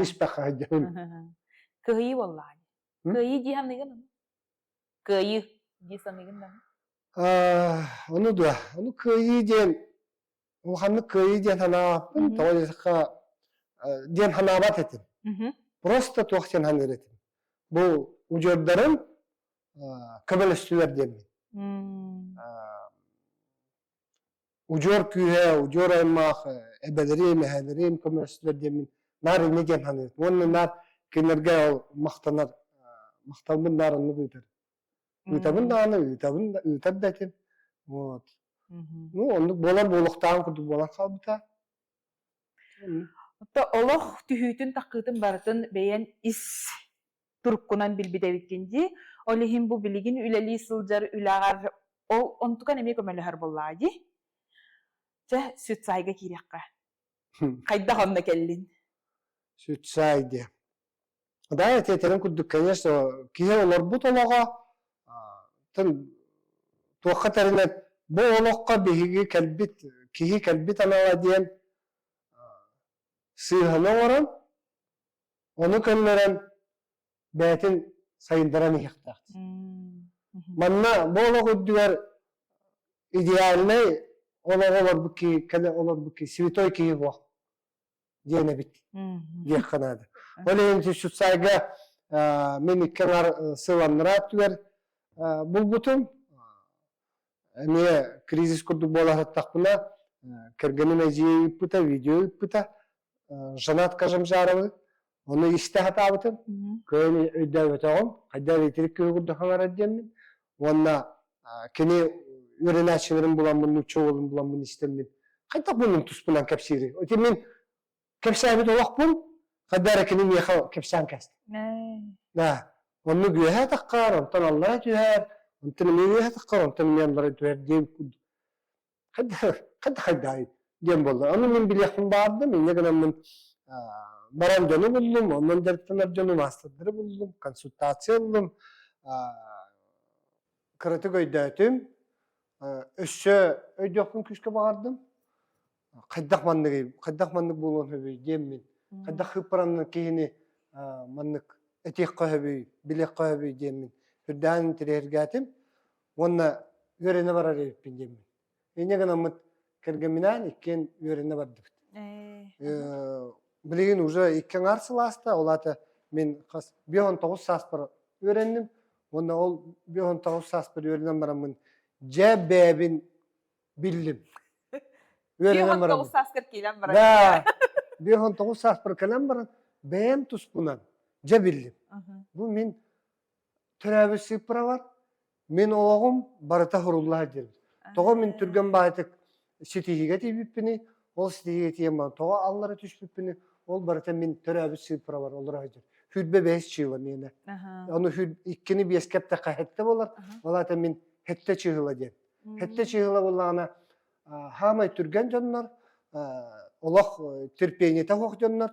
испэххэ сылдьабын. Кыайыы буоллаҕа дии. Кыайыы дии саныыгын Кыайыы дии саныыгын да? Ону дуо? Ону кыайыы диэн улаханнык кыайыы диэн санаабаппын. Тоҕо диэтэххэ диэн санаабат этим. Просто туох диэн саныыр этим. Бу удьуордарым көмөлөстүлэр диэммин. Удьуор күүһэ, удьуор аймах, эбэлэрим, эһэлэрим көмөлөстүлэр диэммин наар инньэ диэн саныыр. Уонна наар кинилэргэ ол махтанар, махталбын наар оннук ыытар. Ыытабын даҕаны, ыытабын да, ыытар да этим. Вот. Ну, оннук буолар буолуохтааҕын курдук буолан хаалбыта. Отто олох түһүүтүн-таххыытын барытын бэйэн ис туруккунан билбит эбиккин дии. Ол иһин бу билигин үлэлии сылдьар үлэҕэр ол онтукан эмиэ көмөлөһөр буоллаҕа дии. Чэ, Сүтсайга киириэххэ. Хайдах онно кэллин? Сүтсай диэ. Да, этэрин курдук, конечно, киһи олорбут олоҕо туохха тэринэн бу олоххо биһиги кэлбит киһи кэлбит анала диэн сыыһаны оҥорон ону көннөрөн бэйэтин сайыннаран иһиэхтээх. Манна бу олох үрдүгэр идеальнай олоҕу олорбут киһи, кэлэ олорбут киһи, святой киһи буох диэн эбит диэххэ наада. Ол иһин Сюцайга мин икки аҥар сыл анараа өттүгэр булбутум. Эмиэ кризис курдук буола сыттахпына, кэргэним эдьиийэ ыыппыта, видео ыыппыта. Жанат Кажамжаровы ону истэ сатаабытым. Кыайан өйдөөбөтөҕүм. Хайдах итирик киһи курдук хаҥарар диэммин. Уонна кини үөрэнээччилэрин буламмын, нуучча уолун буламмын истэммин, хайдах муннун туспунан кэпсиирий? Ити мин кэпсээбит олохпун хайдах эрэ кини миэхэ кэпсээн кээстэ. Да, оннук үөһэ таххар, онтон аллара түһэр, онтон эмиэ үөһэ таххар, онтон эмиэ аллара түһэр диэн курдук. Хайдах хайдах хайдаай диэн буолла. Ону мин билиэхпин баҕардым, инньэ гынаммын баран дьону буллум, онон дьарыктанар дьону маастардары буллум, консультация ыллым, кыратык өйдөөтүм, өссө өйдүөхпүн күүскэ баҕардым. Хайдах манныгый, хайдах маннык буолуон сөбүй диэммин, хайдах хыппаранан киһини маннык этиэххэ сөбүй, билиэххэ сөбүй диэммин үрдээн интэриэһиргээтим уонна үөрэнэ барар эбиппин диэммин. Инньэ гынаммыт кэргэмминээн иккиэн үөрэнэ бардыбыт. Билигин уже икки аҥаар сыл ааста, ол аата мин хас 59 сааспар үөрэнним. Уонна ол 59 сааспар үөрэнэн бараммын дьэ бэйэбин биллим. Үөрэнэн бараммын. 59 сааскар киирэн баран. Да. 59 сааспар кэлэн баран бэйэм туспунан дьэ биллим. Бу мин төрөөбүт сыыппаралар Мин олоҕум барыта сурулла сылдьар. Тоҕо мин түргэн баайтык ситиһиигэ тиийбиппиний, ол ситиһиигэ тиийэн баран тоҕо аллара түспүппүнүй, ол барыта мин төрөөбүт сыыппарабар олоро сылдьар. Хүрбэ бэһис чыыла миэнэ. Ону иккини биэскэ эптэххэ хэттэ буолар. Ол аата мин хэттэ чыыла диэн. Хэттэ чыыла буоллаҕына хаамай түргэн дьоннор, олох терпениетэ суох дьоннор,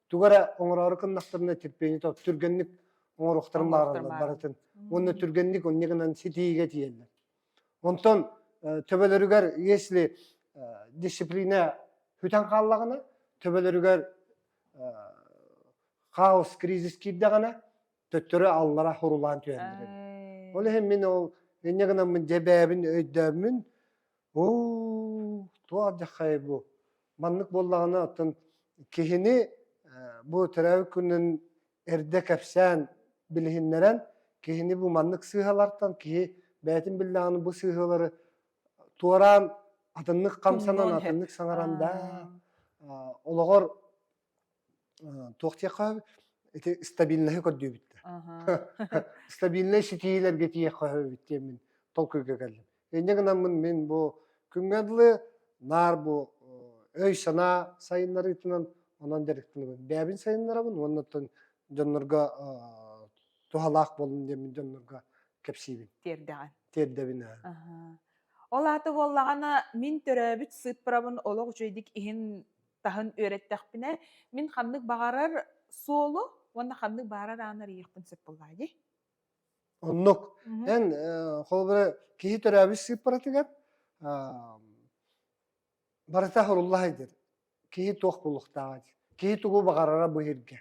тугу эрэ оҥороору гыннахтарына терпениетэ түргэнник оҥоруохтарын баҕараллар барытын. Уонна түргэнник онньа гынан ситиигэ тиийэллэр. Онтон төбөлөрүгэр если дисциплина бүтэн хааллаҕына, төбөлөрүгэр хаос, кризис киирдэҕинэ, төттөрү аллара хурулаан түһэллэр эбит. Ол иһин мин ол инньэ гынаммын дьэ бэйэбин өйдөөммүн, оо, туох алдьархайа бу? Маннык буоллаҕына оттон киһини бу төрөөбүт күнүн эрдэ кэпсээн билиһиннэрэн киһини бу маннык сыыһалартан киһи бэйэтин биллэҕинэ бу сыыһалары туораан атыннык хамсанан атыннык саҥаран да олоҕор туох диэххэ ити стабильноһы көрдүүбүт стабильнай ситиилэргэ тиийиэххэ сөбүт диэммин толкуйга кэллим инньэ гынаммын мин бу күҥҥэ дылы наар бу өй-санаа сайыннарыытынан онон дьарыктанабын бэйэбин сайыннарабын уонна оттон дьоннорго туһалаах буоллун диэммин дьоннорго кэпсиибин тиэрдэҕин тиэрдэбин Ол аата буоллаҕына мин төрөөбүт сыыппарабын олох үчүгэйдик иһин таһын үөрэттэхпинэ, мин ханнык баҕарар суолу уонна ханнык баҕарар ааны арыйыахпын сөп буоллаҕа дии. Оннук. Эн холобура киһи төрөөбүт сыыппаратыгар барыта хорулла сылдьар. Киһи туох буолуохтааҕа дии. Киһи тугу баҕарара бу иһиргэ.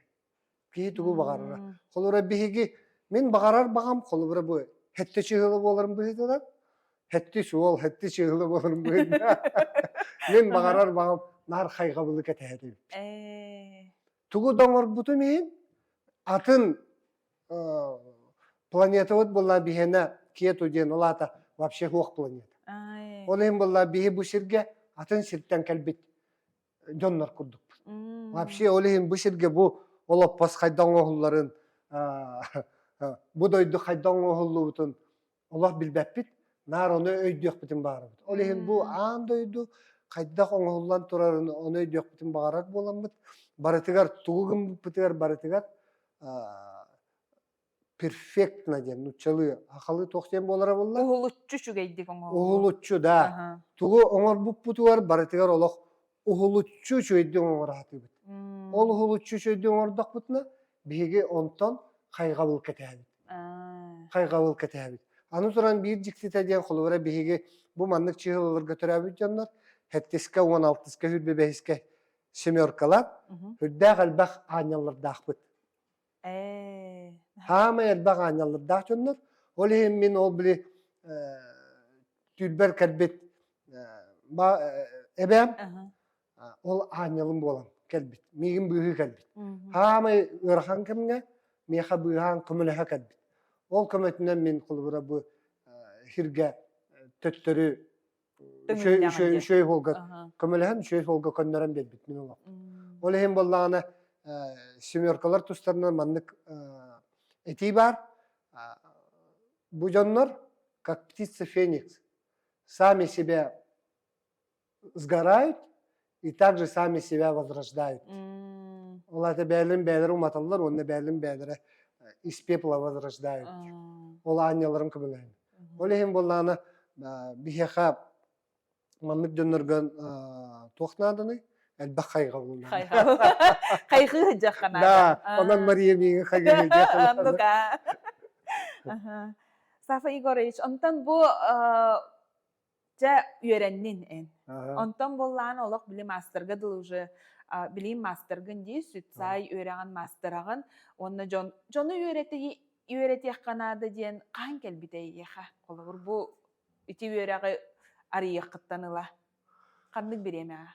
Киһи тугу баҕарара. Холобура биһиги мин баҕарар баҕам холобура бу хэттэ чыһыла буоларын быһыытынан хэттис уол хэттис чыһыла буоларын быһыытынан мин баҕарар баҕам наар хайҕабылы кэтэһэр эбиппин. Тугу да оҥорбутум иһин атын планетабыт буолла биһиэнэ Кету диэн ол аата вообще суох планета. Ол иһин буолла биһи бу сиргэ атын сиртэн кэлбит дьоннор курдукпут. Вообще ол иһин бу сиргэ бу олоппос хайдах оҥоһулларын, бу дойду хайдах оҥоһуллубутун олох билбэппит, наар ону өйдүөхпүтүн баҕарабыт. Ол иһин бу аан дойду хайдах оҥоһуллан турарын ону өйдүөхпүтүн баҕарар буоламмыт, барытыгар тугу гыммыппытыгар барытыгар перфектно диэн нууччалыы сахалыы туох диэн буолара буолла? Уһулуччу үчүгэйдик оҥоһуллуу. Уһулуччу да. Тугу оҥорбуппутугар барытыгар олох уһулуччу үчүгэйдик оҥоро сатыыбыт. Ол уһулуччу үчүгэйдик оҥордохпутуна биһиги онтон хайҕабыл кэтэһэбит. Хайҕабыл кэтэһэбит. Аны туран биир дьиктитэ диэн холобура биһиги бу маннык чыһылаларга төрөөбүт дьоннор сэттискэ, 16-ска, 25-искэ семеркалар үрдээх элбэх аанньаллардаахпыт. Хаамай элбэх аанньаллардаах дьоннор. Ол иһин мин ол били түүрбэр кэлбит эбээм ол аанньалым буолан кэлбит. Миигин быыһыы кэлбит. Хаамай ыарахан кэмҥэ миэхэ быыһаан көмөлөһө кэлбит. Ол көмөтүнэн мин холобура бу сиргэ төттөрү үчүгэй үчүгэй суолга көмөлөһөн үчүгэй суолга көннөрөн биэрбит мин олох. Ол иһин буоллаҕына семеркалар тустарынан маннык этии баар. Бу дьоннор как птица феникс сами себя сгорают и также сами себя возрождают. Ол это бэйэлэрин бэйэлэрэ уматаллар уонна бэйэлэрин бэйэлэрэ из пепла возрождают. Ол аанньаларын көмөлөһөн. Ол иһин буоллаҕына биһиэхэ маннык дьоннорго туох нааданый? Элбэх хайҕабыл наада. Хайҕыы сылдьахха наада. Да, онон Мария миигин хайгыы сылдьыахха наада. Сафа Егорович, онтон бу Дьэ, үөрэннин эн. Онтон буоллаҕына олох били маастарга дылы уже билиим маастаргын дии, сүтсаай үөрэҕин маастараҕын уонна дьон дьону үөрэтиэххэ наада диэн хаһан кэлбитэ эйиэхэ? Холобур, бу ити үөрэҕи арыйыаххыттан ыла ханнык бириэмэҕэ?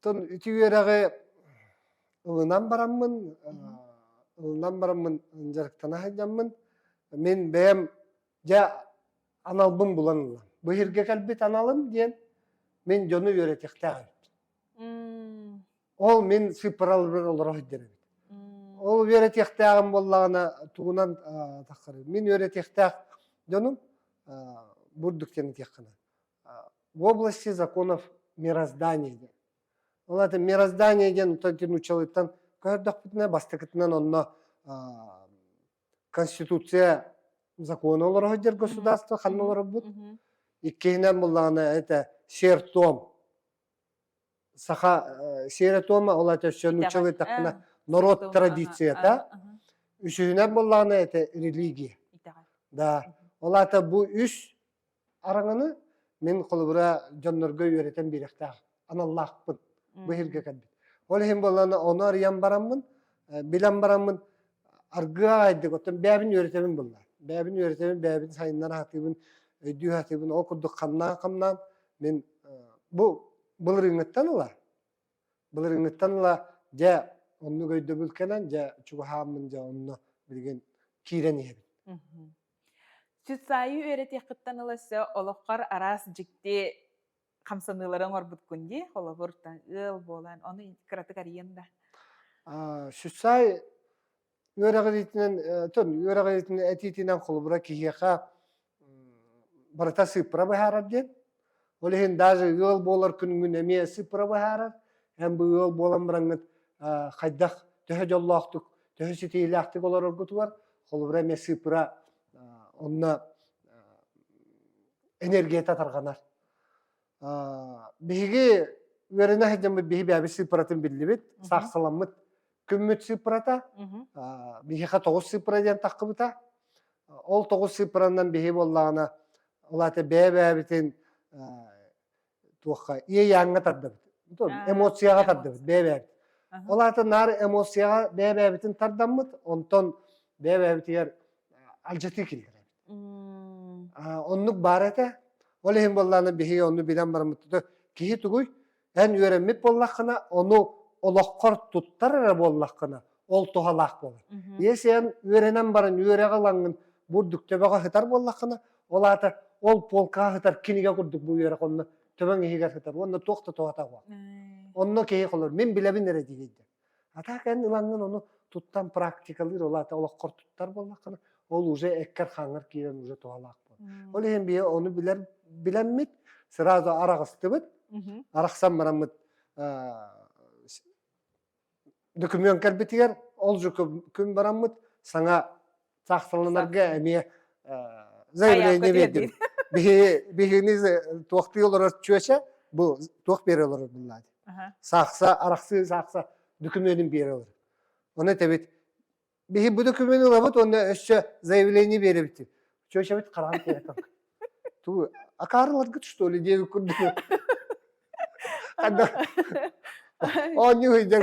Тон ити үөрэҕи ылынан бараммын, ылынан бараммын дьарыктана сылдьаммын, мин бэйэм дьэ аналбын булан ыллам. Бу иһиргэ кэлбит аналым диэн мин дьону үөрэтиэхтээх эбиппин. Ол мин сыыппараларбар олоро сылдьар эбит. Ол үөрэтиэхтээҕим буоллаҕына тугунан тахсарый? Мин үөрэтиэхтээх дьонум бурдук диэн этиэххинэ. В области законов мироздания диэн. Ол это мироздание диэн нууччалыттан. Көрдөхпүтүнэ бастакытынан онно Конституция закона олоро сылдьар государство ханна олорорбут. Иккиһинэн буллаҕына это сертом. Саха сиэрэ-туома ол это өссө нууччалыы таххына народ традицията. Үсүһүнэн буллаҕына это религия. Да. Ол аата бу үс араҥаны мин холобура дьоннорго үөрэтэн биэриэхтээх аналлаахпын бу иһиргэ кэлбит. Ол иһин буоллаҕына ону арыйан бараммын, билэн бараммын аргыа аайдык оттон бэйэбин үөрэтэбин булла. Бэйэбин үөрэтэбин, бэйэбин сайыннара сатыыбын, өйдүү сатыыбын. Ол курдук хамнаан-хамнаан мин бу былырыыҥҥыттан ыла былырыыҥҥыттан ыла дьэ оннук өйдөбүл кэлэн дьэ чугаһааммын дьэ онно билигин киирэн иһэбин. Сүтсаайы үөрэтиэххиттэн ыла өссө олоххор араас дьикти хамсаныылары оҥорбуткун дии, холобур, ыал буолан, ону кыратык арыйан да. Сүтсаай үөрэҕириитинэн тон үөрэҕириитинэн этиитинэн холобура киһиэхэ барыта сыыппара быһаарар диэн. Ол иһин даже ыал буолар күҥҥүн эмиэ сыыппара быһаарар. Эн бу ыал буолан бараҥҥыт хайдах төһө дьоллоохтук, төһө ситиһиилээхтик олороргутугар холобура эмиэ сыыппара онно энергията тарҕанар. Биһиги үөрэнэ сылдьаммыт биһи бэйэбит сыыппаратын биллибит, саахсаламмыт күммүт сыыппарата, биһиэхэ 9 сыыппара диэн таххыбыта. Ол 9 сыыппаранан биһи буоллаҕына, ол аата бэйэ-бэйэбитин туохха иэйээҥҥэ тардабыт. Эмоцияҕа тардабыт бэйэ-бэйэбит. Ол аата наар эмоцияҕа бэйэ-бэйэбитин тардаммыт, онтон бэйэ-бэйэбитигэр алдьатыы киллэрэбит. Оннук баар этэ. Ол иһин буоллаҕына биһиги ону билэн бараммыт киһи тугуй? Эн үөрэммит буоллаххына, ону олоххор туттар эрэ буоллаххына, ол туһалаах буолар. Если эн үөрэнэн баран үөрэҕи ылаҥҥын бурдук төбөҕө сытар буоллаххына, ол аата ол полкаҕа сытар кинигэ курдук бу үөрэх онно төбөҥ иһигэр сытар уонна туох да туһата суох. Онно киһи холор мин билэбин эрэ диэйдэ. А так эн ылаҥҥын ону туттан практикалыыр, ол аата олоххор туттар буоллаххына, ол уже эккэр-хааҥҥар киирэн уже туһалаах буолар. Ол иһин биһи ону билэр билэммит, сразу араҕыстыбыт, арахсан бараммыт документ кэлбитигэр ол же күн бараммыт саҥа саахсаланарга эмиэ заявление биэрдим. Биһигини туохтуу олорор чүөчэ бу туох биэрэ олорор буллаады. Саахса, арахсыы саахса документин биэрэ олорор. Ону этэбит биһи бу документы ылабыт уонна өссө заявление биэрэбит. Чүөчэбит хараҕын киһи Ту акаарыларгыт что ли диэбит курдук. Оонньуу сылдьар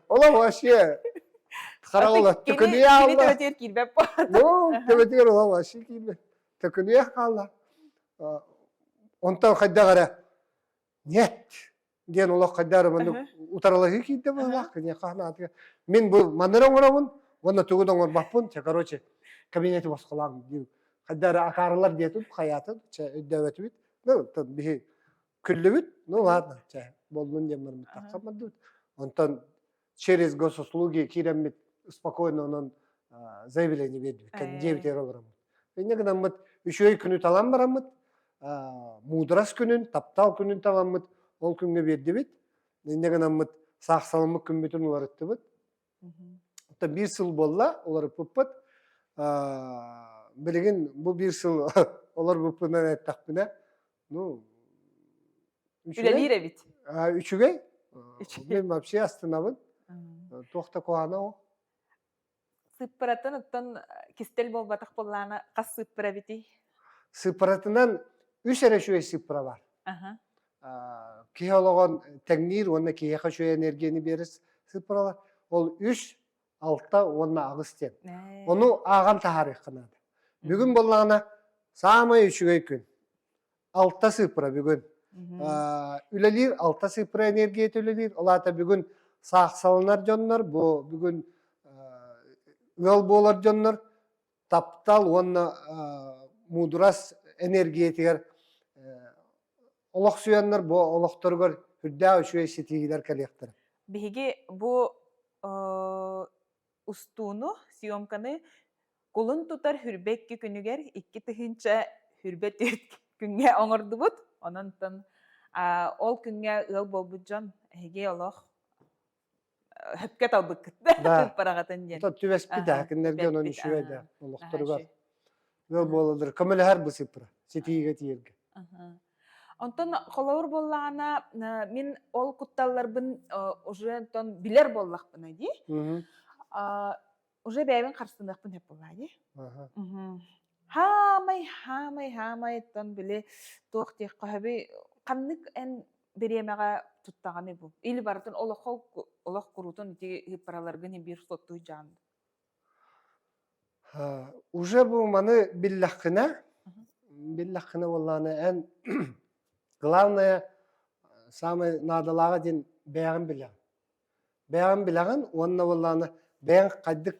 Олох вообще хараҕа төкүнүйэ хаалла. Төбөтүгэр киирбэт Ну, төбөтүгэр олох вообще киирбэт. Төкүнүйэ хаалла. Онтон хайдах эрэ нет диэн олох хайдах эрэ маннык утарылаһыы киирдэ быһыылаах киниэхэ санаатыгар мин бу манны эрэ оҥоробун уонна тугу да оҥорбоппун чэ короче кабинеты босхолооҥ диир хайдах эрэ акаарылар диэтим хайаатын чэ өйдөөбөтүбүт ну биһи күллүбүт ну ладно чэ буоллун диэн барбыт тахсан бардыбыт онтон через госуслуги киирэммит спокойно онон заявление биэрдибит дьиэбитигэр олороммут инньэ гынаммыт үчүгэй күнү талан бараммыт муударас күнүн таптал күнүн таламмыт ол күҥҥэ биэрдибит инньэ гынаммыт саахсаламмыт күммүтүн уларыттыбыт оттон биир сыл буолла уларыппыппыт билигин бу биир сыл олорбуппунан эттэхпинэ ну Үлэлиир эбит. Үчүгэй. Мен вообще астынабын. Туох да куһаҕана ол. Сыыппаратын оттон кистэл буолбатах буоллаана хас сыыппара эбитий? Сыыппаратынан үс эрэ үчүгэй сыыппара бар. Киһи олоҕун тэҥниир уонна киһиэхэ үчүгэй энергияны биэрэр сыыппаралар. Ол үс, алта уонна аҕыс диэн. Ону ааҕан таһаарыахха наада. Бүгүн буоллаҕына саамай үчүгэй күн. Алта сыыппара бүгүн. Үлэлиир алта сыыппара энергията үлэлиир. Ол аата бүгүн саахсаланар дьоннор, бу бүгүн ыал буолар дьоннор таптал уонна муударас энергиятигэр олохсуйаннар бу олохторугар үрдээх үчүгэй ситиһиилэр кэлиэхтэрэ. Биһиги бу устууну, съемканы кулун тутар хүрбэ икки күнүгэр 2024 күҥҥэ оҥордубут. Онон ол күҥҥэ ыал буолбут дьон эһиги олох. Хөпкө талбыккыт Да. параҕатын диэн. Түбэспит Аха, кинилэргэ онон бэппит, үчүгэй аха. да Наһаа олохторугар үчүгэй. ыал буолаллар көмөлөһөр бу сыппыра ситиигэ тиийэргэ. Аха. Онтон холобур буоллаҕына, мин ол кутталларбын уже онтон билэр буоллахпына дии. Уже бэйэбин харыстыныахпын сөп буоллаа дии. Хаамай, хаамай, хаамай оттон били туох диэххэ сөбүй ханнык эн бириэмэҕэ туттаҕыный бу? Или барытын олоххо олох куруутун ити ыыппараларгын биир суоттуу дьаан. Уже бу маны биллэххинэ, биллэххинэ буоллаҕына эн главное самый наадалааҕа диэн бэйэҕин билэҕин. Бэйэҕин билэҕин уонна буоллаҕына бэйэҥ хайдык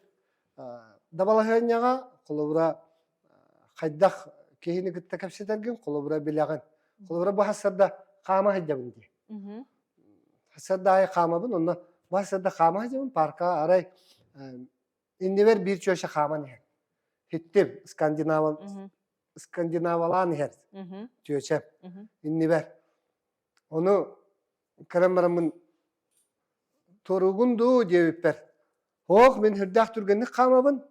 да балаһыанньаҕа холобура хайдах киһини кытта кэпсэтэргин холобура билэҕин. Холобура бу сарсыарда хаама сылдьабын дии. Сарсыарда аайы хаамабын онно бу сарсыарда хаама сылдьабын паркаҕа арай иннибэр биир чүөчэ хааман иһэр. Иттим Скандинава Скандинавалаан иһэр чүөчэ иннибэр. Ону көрөн бараммын туоруугун дуу диэбиппэр ох мин сүрдээх түргэнник хаамабын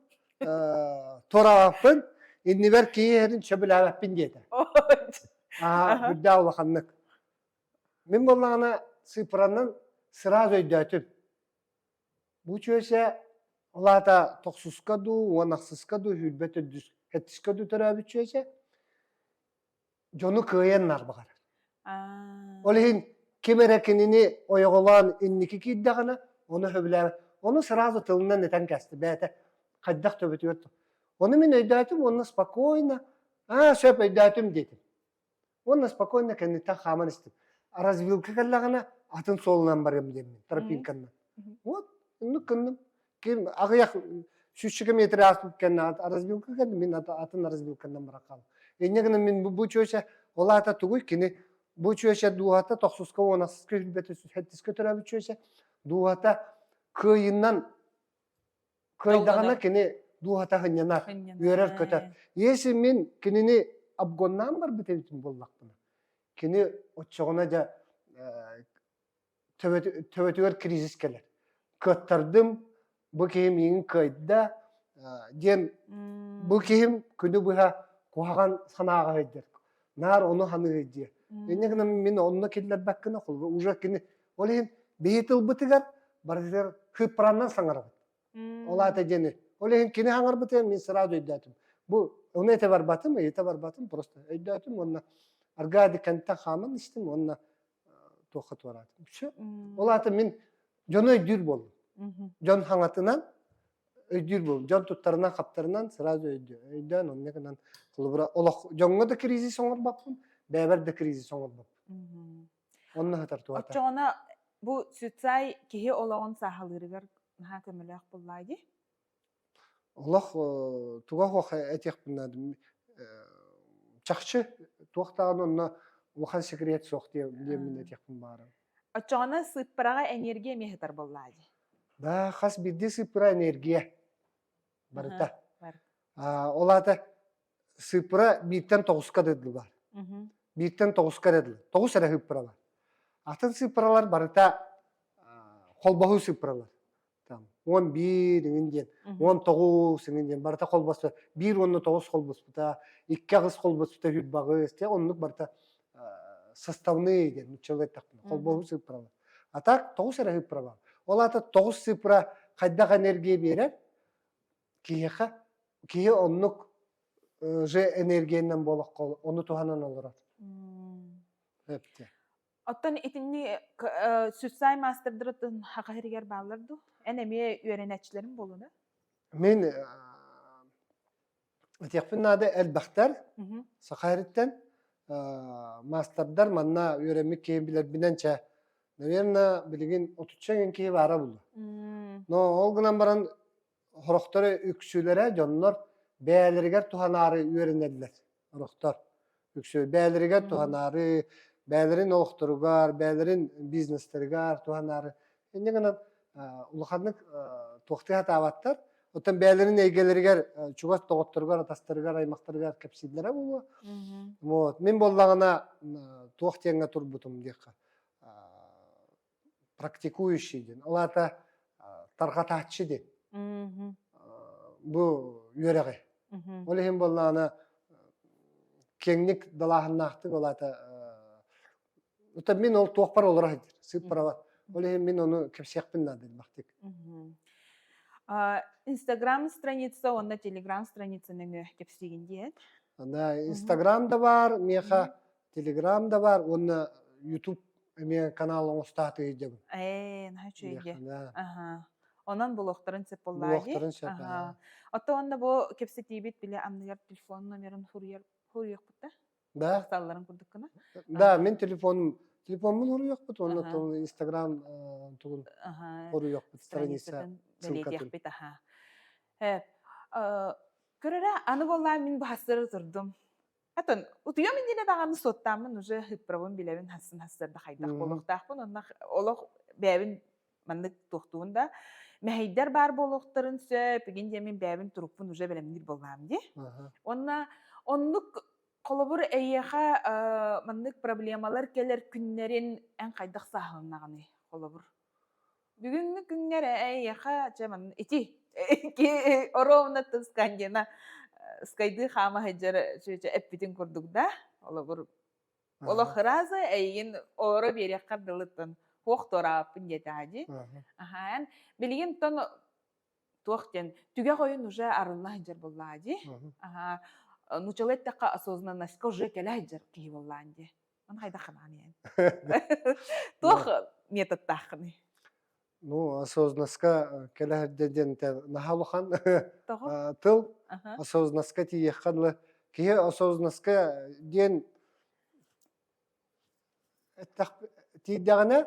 туораабаппын иннибэр киһи иһэрин сөбүлээбэппин диэтэ аа үрдээх улаханнык мин буоллаҕына цифранан сразу өйдөөтүм бу чүөсэ ол аата тохсуска дуу уон ахсыска дуу сүүрбэ төрдүс сэттискэ дуу төрөөбүт чүөсэ дьону кыайан наар баҕарар. Ол иһин ким эрэ кинини ойоҕолоон инники киирдэҕинэ, ону сөбүлээбэт. Ону сразу тылынан этэн кээстэ бэйэтэ хайдах төбөтүгэр Ону мин өйдөөтүм уонна спокойно аа сөп өйдөөтүм диэтим. Уонна спокойно кэнниттэн хааман истим. Развилка кэллэҕинэ атын суолунан барыам диэммин тропинканнан. Вот оннук гынным. Ким аҕыйах сүүсчэкэ метр ааспыт кэннэ развилка кэннэ мин атын развилканан баран хаалым. Инньэ гынан мин бу чүөчэ ол аата тугуй кини бу чүөчэ дууһата тохсуска уон ахсыска сүүрбэтэ сэттискэ төрөөбүт чүөчэ дууһата кыайыннан кыайдаҕына кини дууһата сынньанар, үөрэр-көтөр. Если мин кинини обгоннаан барбыт эбитим буоллахпына, кини оччоҕуна дьэ төбөтүгэр кризис кэлэр. Кыаттардым, бу киһим миигин кыайда диэн бу киһим күнү быһа куһаҕан санааҕа сылдьар. Наар ону саныы диэ. Инньэ гынан мин онно киллэрбэккинэ уже кини ол иһин биһи тылбытыгар барытыгар хыппыраннан саҥарабыт. Ол аата диэни. Ол иһин кини хаҥарбытыгар мин сразу өйдөөтүм. Бу ону этэ барбатым, ыйыта барбатым, просто өйдөөтүм уонна аргаа дикэнтэн хааман истим уонна туохха туораатым. Все. Ол аата мин дьону өйдүүр буоллум. Дьон хаҥатынан өйдүүр буоллум. Дьон туттарынан-хаптарынан сразу өйдөөн онно гынан холобура олох дьоҥҥо да кризис оҥорбоппун, бэйэбэр да кризис оҥорбоппун. Онно сытар туһата. Оччоҕуна бу Сюцай киһи олоҕун сааһылыырыгар наһаа көмөлөөх буоллаа дии? Олох туга суох этиэхпин наада. Чахчы туох даҕаны онно улахан секрет суох диэммин этиэхпин баҕарабын. Оччоҕуна сыыппараҕа энергия эмиэ сытар буоллаа дии? Да, хас биирдии сыыппара энергия барыта. Ол аата сыыппара бииртэн тоҕуска дылы баар. Бииртэн тоҕуска эрэ дылы. Тоҕус эрэ сыыппара бар. Атын сыыппаралар барыта холбоһуу сыыппаралар. Там 11 иҥин диэн, 19 иҥин диэн барыта холбоспута. Биир уонна тоҕус холбоспута, икки аҕыс холбоспута сүүрбэ аҕыс, оннук барыта составные диэн нууччалыы эттэхпинэ, холбоһуу сыыппаралар. А так тоҕус эрэ сыыппара баар. Ол аата тоҕус сыыппара хайдах энергия биэрэр, киһиэхэ киһи оннук же энергиянан буолахха ону туһанан олорор. Эпте. Оттон итинни сүссай маастардарыттан хаха сиригэр бааллар дуу? Эн эмиэ үөрэнээччилэрин буолуна? Мин этиэхпин наада элбэхтэр саха сириттэн маастардар манна үөрэммит киһи билэрбинэн чэ наверное билигин отучча эҥин киһи баара буолуо. Но ол гынан баран Сорохторо үксүлэрэ дьоннор бэйэлэригэр туһанаары үөрэнэллэр. Сорохтор үксү бэйэлэригэр туһанаары, бэйэлэрин олохторугар, бэйэлэрин бизнестэригэр туһанаары. Инньэ гынан улаханнык туохтыы сатаабаттар. Оттон бэйэлэрин эйгэлэригэр чугас доҕотторугар, атастарыгар, аймахтарыгар кэпсииллэрэ буолуо. Вот. Мин буоллаҕына туох диэҥҥэ турбутум диэххэ практикующий диэн. Ол аата тарҕатааччы диэн бу үөрэҕи. Ол иһин буоллаҕына киэҥник далааһыннаахтык ол аата мин ол туохпар олоро сылдьар, сыыппарабар. Ол иһин мин ону кэпсиэхпин наада элбэхтик. Инстаграм страница уонна Телеграм страница нөҥүө кэпсиигин диэн. Да, Инстаграм да баар, миэхэ Телеграм да баар уонна Ютуб эмиэ канал оҥостааты ыйдьабын. Ээ, наһаа үчүгэй. Аха. Онон булуохтарын сөп буоллаа дии. Булуохтарын сөп. Аха. Оттон уонна бу кэпсэтиибит били анныгар телефон номерын суруйар суруйуохпут да? Да. Тахсалларын курдук гына. Да, мин телефонум телефоммун уруйуохпут уонна Инстаграм тугун уруйуохпут страница ссылкатын. Бэлиэтиэхпит аха. Э, көрөрө аны буоллаа мин баһастары турдум. Атын утуйам иннинэ даҕаны суоттааммын уже ыппырабын билэбин хассын хассарда хайдах буолуохтаахпын онно олох бэйэбин маннык туохтуун да мэһэйдэр баар буолуохтарын сөп игин диэн мин бэйэбин турукпун уже бэлэмниир буоллаам дии. Уонна оннук холобур эйиэхэ маннык проблемалар кэлэр күннэрин эн хайдах сааһыланнаҕыный холобур Бүгүҥҥү күҥҥэр эйиэхэ чэ манна ити ровно Скандина скайдыы хаама сылдьар чүөчэ эппитин курдук да холобур олох ырааза эйигин ооро биэриэххэр дылыттан туох туораабаппын диэтэҕэ дии. Аһаан билигин тон туох диэн түгэх ойун уже арылла сылдьар буоллаҕа дии. Аһаа нуучалыы эттэххэ осознанностька уже кэлэ сылдьар киһи буоллаҕын дии. Аны хайдах ханаан иһэн? Туох методтааххыный? Ну, осознанностька кэлэ диэн наһаа улахан тыл. Осознанностька тиийиэххэ дылы. Киһи осознанностька диэн тиийдэҕинэ,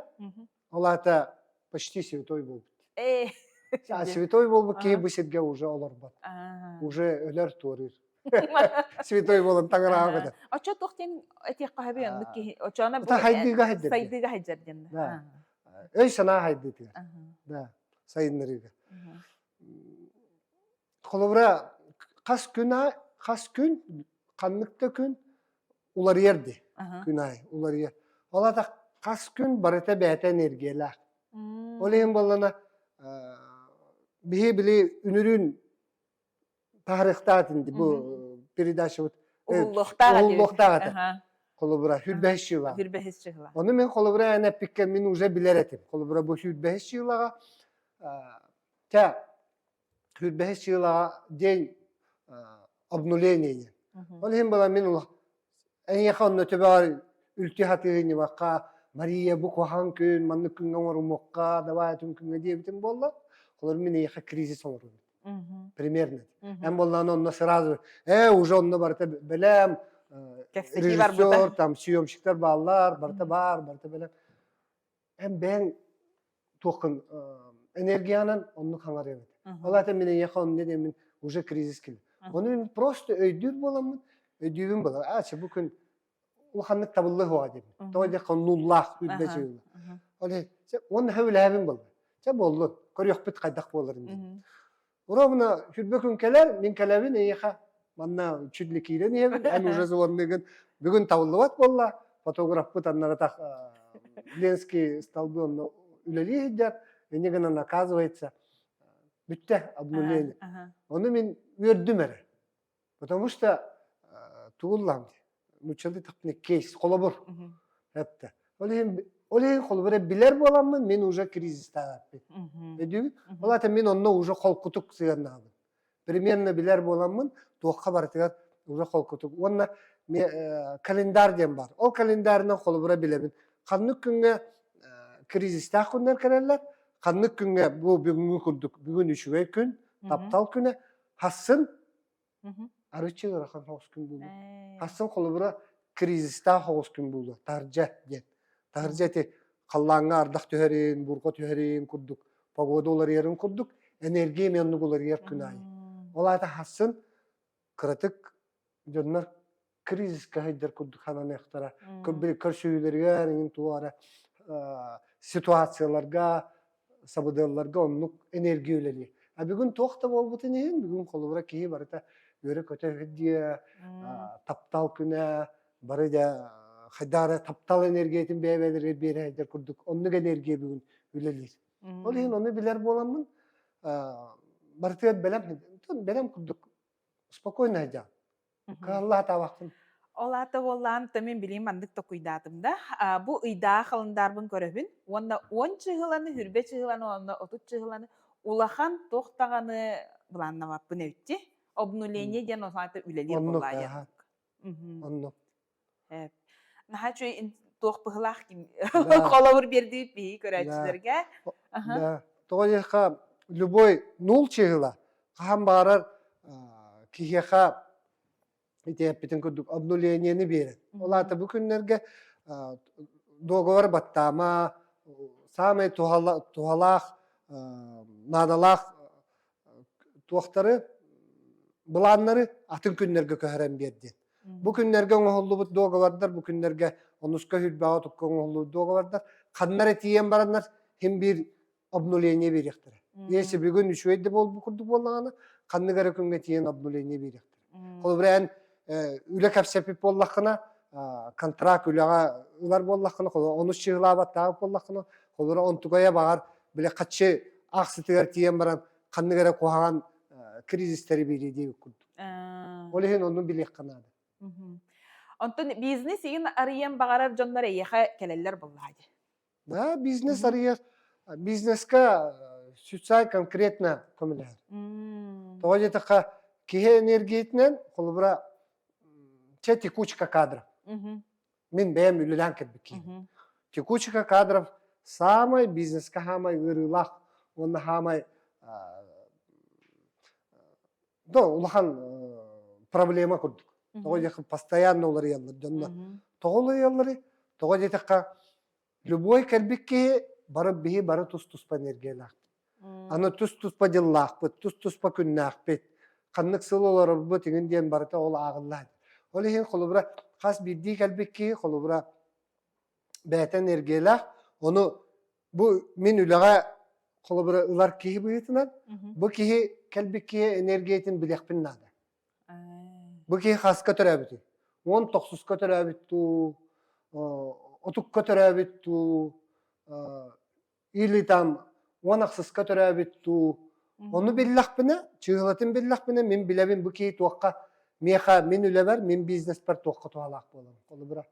ол аата почти святой буолбут. А святой буолбут киһи бу сиргэ уже олорбот. Уже өлөр туоруур. Святой буолан таҥараҕа Оччо туох диэн этиэххэ сөбүй оннук киһи оччоно бу хайдыыга хайдыр. Сайдыыга хайдар диэн. Да. Өй санаа хайдыытыгар. Да. Сайыннарыыга. Холобура хас күн хас күн ханнык да күн уларыйар дии. Күн аайы уларыйар. Ол аата хас күн барыта бэйэтэ энергиялаах. Ол иһин буоллана биһи били үнүрүүн таһарыахтаатын бу передачабыт уһуллуохтаах этэ. Холобура, хүрбэһис чыылаҕа. Хүрбэһис чыылаҕа. Ону мин холобура эн эппиккэ мин уже билэр этим. Холобура бу хүрбэһис чыылаҕа чэ хүрбэһис чыылаҕа день обнуления диэн. Ол иһин була мин эйиэхэ онно төбөҕөр үлтү хатыы ньымахха Мария бу куһаҕан күн маннык күҥҥэ оҥорумуохха давай атын күҥҥэ диэбитим буолла. Холобур мин эйиэхэ кризис оҥорбут. Примерно. Эн буоллаҕына онно сразу уже онно барыта бэлэм режиссер там съемщиктар бааллар барыта баар барыта бэлэм. Эн бэйэҥ туоххун энергиянан оннук хаҥарыаҥ этэ. Ол аата мин эйиэхэ онно диэммин уже кризис кэллэ. Ону мин просто өйдүүр буоламмын, өйдүүбүн буолар. Аа, бу күн улаханнык табыллыы суоҕа диэммин. Тоҕо диэххэ нуллаах үрдэ чыылла. Ол иһин уонна сөбүлээбин буолла. Чэ буоллун, көрүөхпүт хайдах буоларын диэн. Ровно сүрбэ күн кэлэр, мин кэлэбин эйиэхэ манна чуть ли киирэн иһэбин, эн уже звонныгын. Бүгүн табыллыбат буолла, фотографпыт аннаратах Ленский столбы онно үлэлии сылдьар, инньэ гынан оказывается бүттэ обнуление. Ону мин үөрдүм эрэ. Потому что тугуллаам нууччалыы тахпына кейс, холобур эптэ. Ол иһин ол иһин холобура билэр буоламмын мин уже кризистаабаппын. Өйдүүгүн? Ол аата мин онно уже холкутук сыһыаннаабын. Примерно билэр буоламмын туохха барытыгар уже холкутук. Уонна календарь диэн бар. Ол календарынан холобура билэбин. Ханнык күҥҥэ кризистээх күннэр кэлэллэр, ханнык күҥҥэ бу бүгүҥҥү курдук бүгүн үчүгэй күн, таптал күнэ, хассын Арыччы ыарахан соҕус күн буолуо. Хассын холобура кризистаах соҕус күн буолуо. Таһырдьа диэн. Таһырдьа ити халлааҥҥа ардах түһэрин, бурҕа түһэрин курдук, погода уларыйарын курдук, энергия эмиэ оннук уларыйар күн аайы. Ол аата хассын кыратык дьоннор кризиска сылдьар курдук сананыахтара. Көрсүһүүлэригэр иҥин туох эрэ ситуацияларга, сабыдыалларга оннук энергия үлэлиир. А бүгүн туох да буолбутун иһин, бүгүн холобура киһи барыта үөрэ-көтө үһү таптал күнэ, бары да хайдах эрэ таптал энергиятын бэйэ-бэйэлэригэр биэрэ сылдьар курдук оннук энергия бүгүн үлэлиир. Ол иһин ону билэр буоламмын, Барытыгар бэлэм бэлэм курдук спокойно сылдьаҕын. Кыһалла сатаабаккын. Ол аата буоллаан, то мин билигин маннык токуйдаатым да, бу ыйдаах халандаарбын көрөбүн уонна 10 чыһыланы, хүрбэ чыһыланы уонна 30 чыһыланы улахан туох даҕаны былааннамаппын эбитти. Обнуление диэн ол аата үлэлиир Оннук, буоллаа диэн. аха, оннук. Э, наһаа үчүгэй туох быһылаах ким Да. холобур биэрдибит биһиги Да. көрөөччүлэргэ. Аха. Да. Тоҕо диэххэ, любой нул чыһыла хаһан баҕарар киһиэхэ ити эппитин курдук обнулениены биэрэр. Ол аата бу күннэргэ договор баттаама, саамай туһалаах, наадалаах туохтары, былааннары атын күннэргэ көһөрөн биэр диэн. Бу күннэргэ оҥоһуллубут дуогабардар, бу күннэргэ онуска хүрбэҕэ отукка оҥоһуллубут дуогабардар ханна эрэ тиийэн бараннар син биир обнуление биэриэхтэрэ. Если бүгүн үчүгэй да буолбут курдук буоллаҕына, ханнык эрэ күҥҥэ тиийэн обнуление биэриэхтэрэ. Холобура эн үлэ кэпсэппит буоллаххына, контракт үлэҕэ ылар буоллаххына, онус чыһылаабаттаах буоллаххына, холобура онтугайа баҕар бile хаччы аахсытыгар тиийэн баран ханнык эрэ куһаҕан кризистэри биэриэ диэбит курдук. Ол иһин ону билиэххэ наада. Онтон бизнес игин арыйан баҕарар дьоннор эйиэхэ кэлэллэр буоллаҕа дии. Да, бизнес арыйар. Бизнеска сүцай конкретно көмөлөһөр. Тоҕо диэтэххэ, киһи энергиятынан, холобура, чэ текучка кадров. Мин бэйэм үлэлээн кэлбит киһи. Текучка кадров самай бизнеска хаамай ыарыылаах уонна хаамай да улахан проблема курдук. Тоҕо диэххэ постоянно уларыйаллар дьонно. Тоҕо уларыйалларый? Тоҕо диэтэххэ любой кэлбит киһи бары биһи бары тус-туспа энергиялаахпыт. Аны тус-туспа дьыллаахпыт, тус-туспа күннээхпит. Ханнык сыл олорорбут иҥин диэн барыта ол ааҕыллар. Ол иһин холобура хас биирдии кэлбит киһи холобура бэйэтэ энергиялаах, ону бу мин үлэҕэ холобура ылар киһи быһыытынан бу киһи кэлбит киһи энергиятын билиэхпин наада. Бу киһи хаска төрөөбүтүй? 19-ка төрөөбүт дуу, отукка төрөөбүт дуу, или там 10 ахсыска төрөөбүт дуу. Ону биллэхпинэ, чыыһылатын биллэхпинэ, мин билэбин бу киһи туохха миэхэ мин үлэбэр, мин бизнеспэр туохха туһалаах буоларын. Холобура,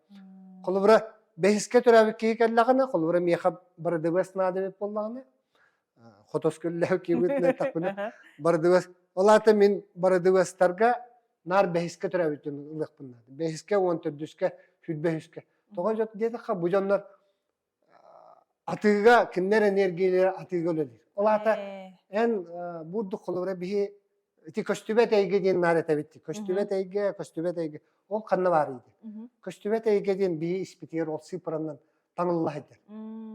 холобура бэһискэ төрөөбүт киһи кэллэҕинэ, холобура миэхэ бардыбыас наада эбит буоллаҕына, хотос күллээх киһибитин эттэхпинэ, бардыбыас ол аата мин бардыбыастарга наар бэһискэ төрөөбүтүн ылыахпын наада. Бэһискэ, 14-үскэ, 25-үскэ. Тоҕо диэтэххэ, бу дьоннор атыыга кинилэр энергиялара атыыга үлэлиир. Ол аата эн бурдук холобура биһи ити көстүбэт эйгэ диэн наар этэбит. Көстүбэт эйгэ, көстүбэт эйгэ. Ол ханна баар иди? Көстүбэт эйгэ диэн биһи испитигэр ол цифранан таҥылла сылдьар.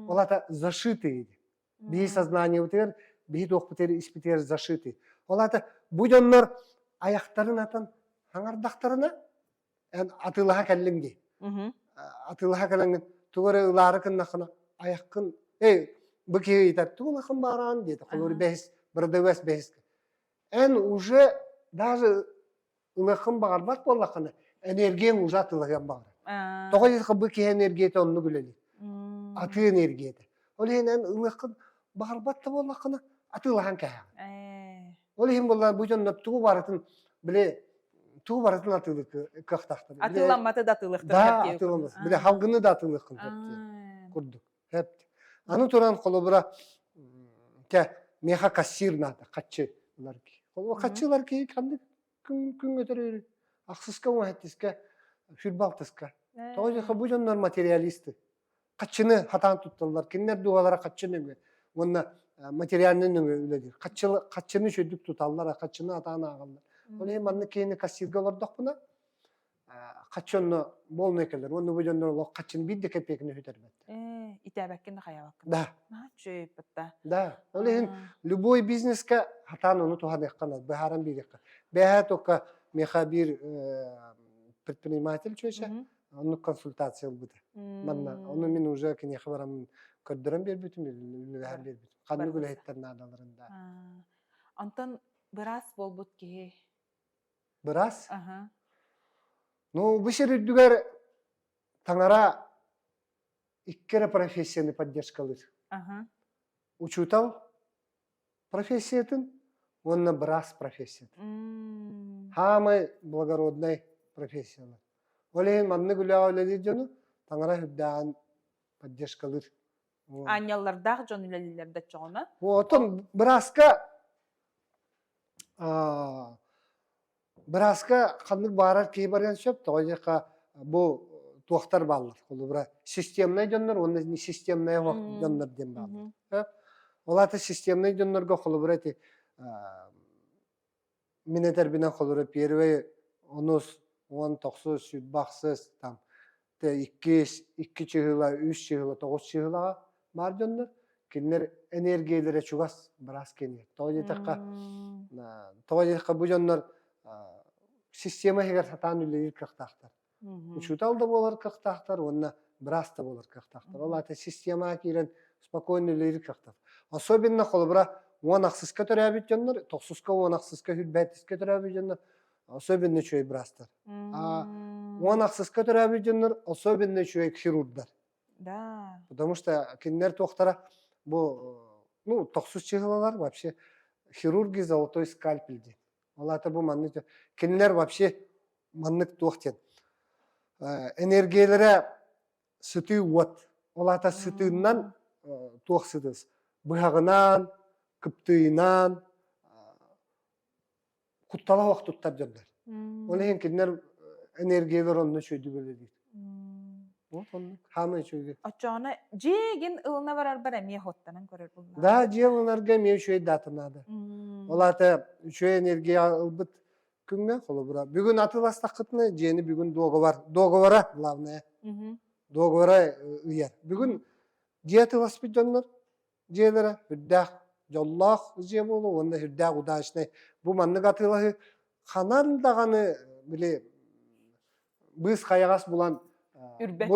Ол аата зашитый иди. Биһи сознаниебытыгар, биһи туохпутугар испитигэр зашитый. Ол аата бу дьоннор айахтарын атан хаҥардахтарына эн атыылаһа кэллиҥ дии. Атыылаһа кэлэҥҥин тугу эрэ ылаары гыннаххына айаххын эй бу киһи ыйытар тугу ылаххын баараҕын диэтэ холобур бэһис бырдыбас бэһис эн уже даже ылыаххын баҕарбат буоллаххына энергияҥ уже атыылаһыан баҕарар тоҕо диэтэххэ бу киһи энергията оннук үлэлиир атыы энергията ол иһин эн ылыаххын баҕарбат да буоллаххына атыылаһан кээһэҕин Ол иһин буоллар бу дьоннор тугу барытын били тугу барытын атыылыыр кыахтаахтар. Атыыламматы да атыылыахтарын Да, атыыламмат. Били халгыны да атыылыаххын сөп диэн курдук. Сөп. Аны туран холобура те меха кассир надо хаччы ылар киһи. Холобура хаччы ылар киһи ханнык күн күн өтөрөр ахсыска уон сүрбэ алтыска. Тоҕо диэххэ бу дьоннор материалисты. Хаччыны хатаан тутталлар. Кинилэр дууһалара хаччы нөҥүө уонна материальнай нөҥүө үлэлиир. Хаччыны үчүгдүк туталлар, хаччыны атаан ааҕаллар. Ол иһин маннык киһини кассирга олордохпуна, хаччы онно буолнай кэлэр. Уонна бу дьоннор олох хаччыны биир да кэпиэкини сүтэрбэттэр. Итээбэккин да хайаабаккын. Да. Чөйпөттө. Да. Ол иһин любой бизнеска хатаан ону туһаныахха наада, быһааран биэриэххэ. Бэһээ только миэхэ биир предприниматель чүөчэ оннук консультация ылбыта. Манна ону мин уже киниэхэ баран көрдөрөн биэрбитим, үлэлэһэн биэрбитим. Ханнык үлэһиттэр наадаларын да. Онтон быраас буолбут киһи. Быраас? Аха. Ну, бу сир үрдүгэр таҥара икки эрэ профессияны поддержкалыыр. Аха. Учуутал. профессиятын уонна быраас профессиятын. Хаамай благороднай профессиялар. Ол иһин маннык үлэҕэ үлэлиир дьону таҥара үрдээҕин поддержкалыыр. Аанньаллардаах дьон үлэлииллэр да оччоҕуна. Оттон бырааска бырааска ханнык баарар киһи барыан сөп, тоҕо диэххэ бу туохтар бааллар. Холобура, системнай дьоннор уонна несистемнай дьоннор диэн бааллар. Ол аата системнай дьоннорго холобура ити мин этэрбинэн холобура первый онус 19 сүүрбэ там иккис икки чыһыла үс чыһыла тоҕус чыһылаҕа баар дьоннор кинилэр энергиялэрэ чугас быраас киэнигэр тоҕо диэтэххэ тоҕо диэтэххэ бу дьоннор система иһигэр сатаан үлэлиир кыахтаахтар учуутал да буолар кыахтаахтар уонна быраас да буолар кыахтаахтар. Ол аата системаҕа киирэн спокойно үлэлиир кыахтаах. Особенно холобура уон ахсыска төрөөбүт дьоннор, тохсуска уон ахсыска сүүрбэттискэ төрөөбүт дьоннор особенно үчүгэй быраастар. Уон ахсыска төрөөбүт дьоннор особенно үчүгэй хирурдар. Да. Потому что кинилэр туохтара бу ну тохсус чыһылалар вообще хирурги золотой скальпель диэн. Ол аата бу маннык кинилэр вообще маннык туох диэн энергиялэрэ сытыы уот. Ол аата сытыыннан туох сытыс быһаҕынан, кыптыйынан куттала суох туттар дьоннор. Ол иһин кинилэр энергиялар онно үчүгэйдик үлэлиир. Вот оннук хаамай үчүгэй. Оччоҕуна дьиэгин ылына барарбар эмиэ хоттанан көрөр буллаҕым. Да, дьиэ ылынарга эмиэ үчүгэй дата наада. Ол аата үчүгэй энергия ылбыт күҥҥэ холобура бүгүн атыыластаххытына дьиэни бүгүн дуогабар договора главное договора ыйар бүгүн дьиэ атыыласпыт дьоннор дьиэлэрэ үрдээх дьоллоох дьиэ буолуо уонна үрдээх удачнай бу маннык атыылаһыы ханан даҕаны били быыс хайаҕас булан үрбэт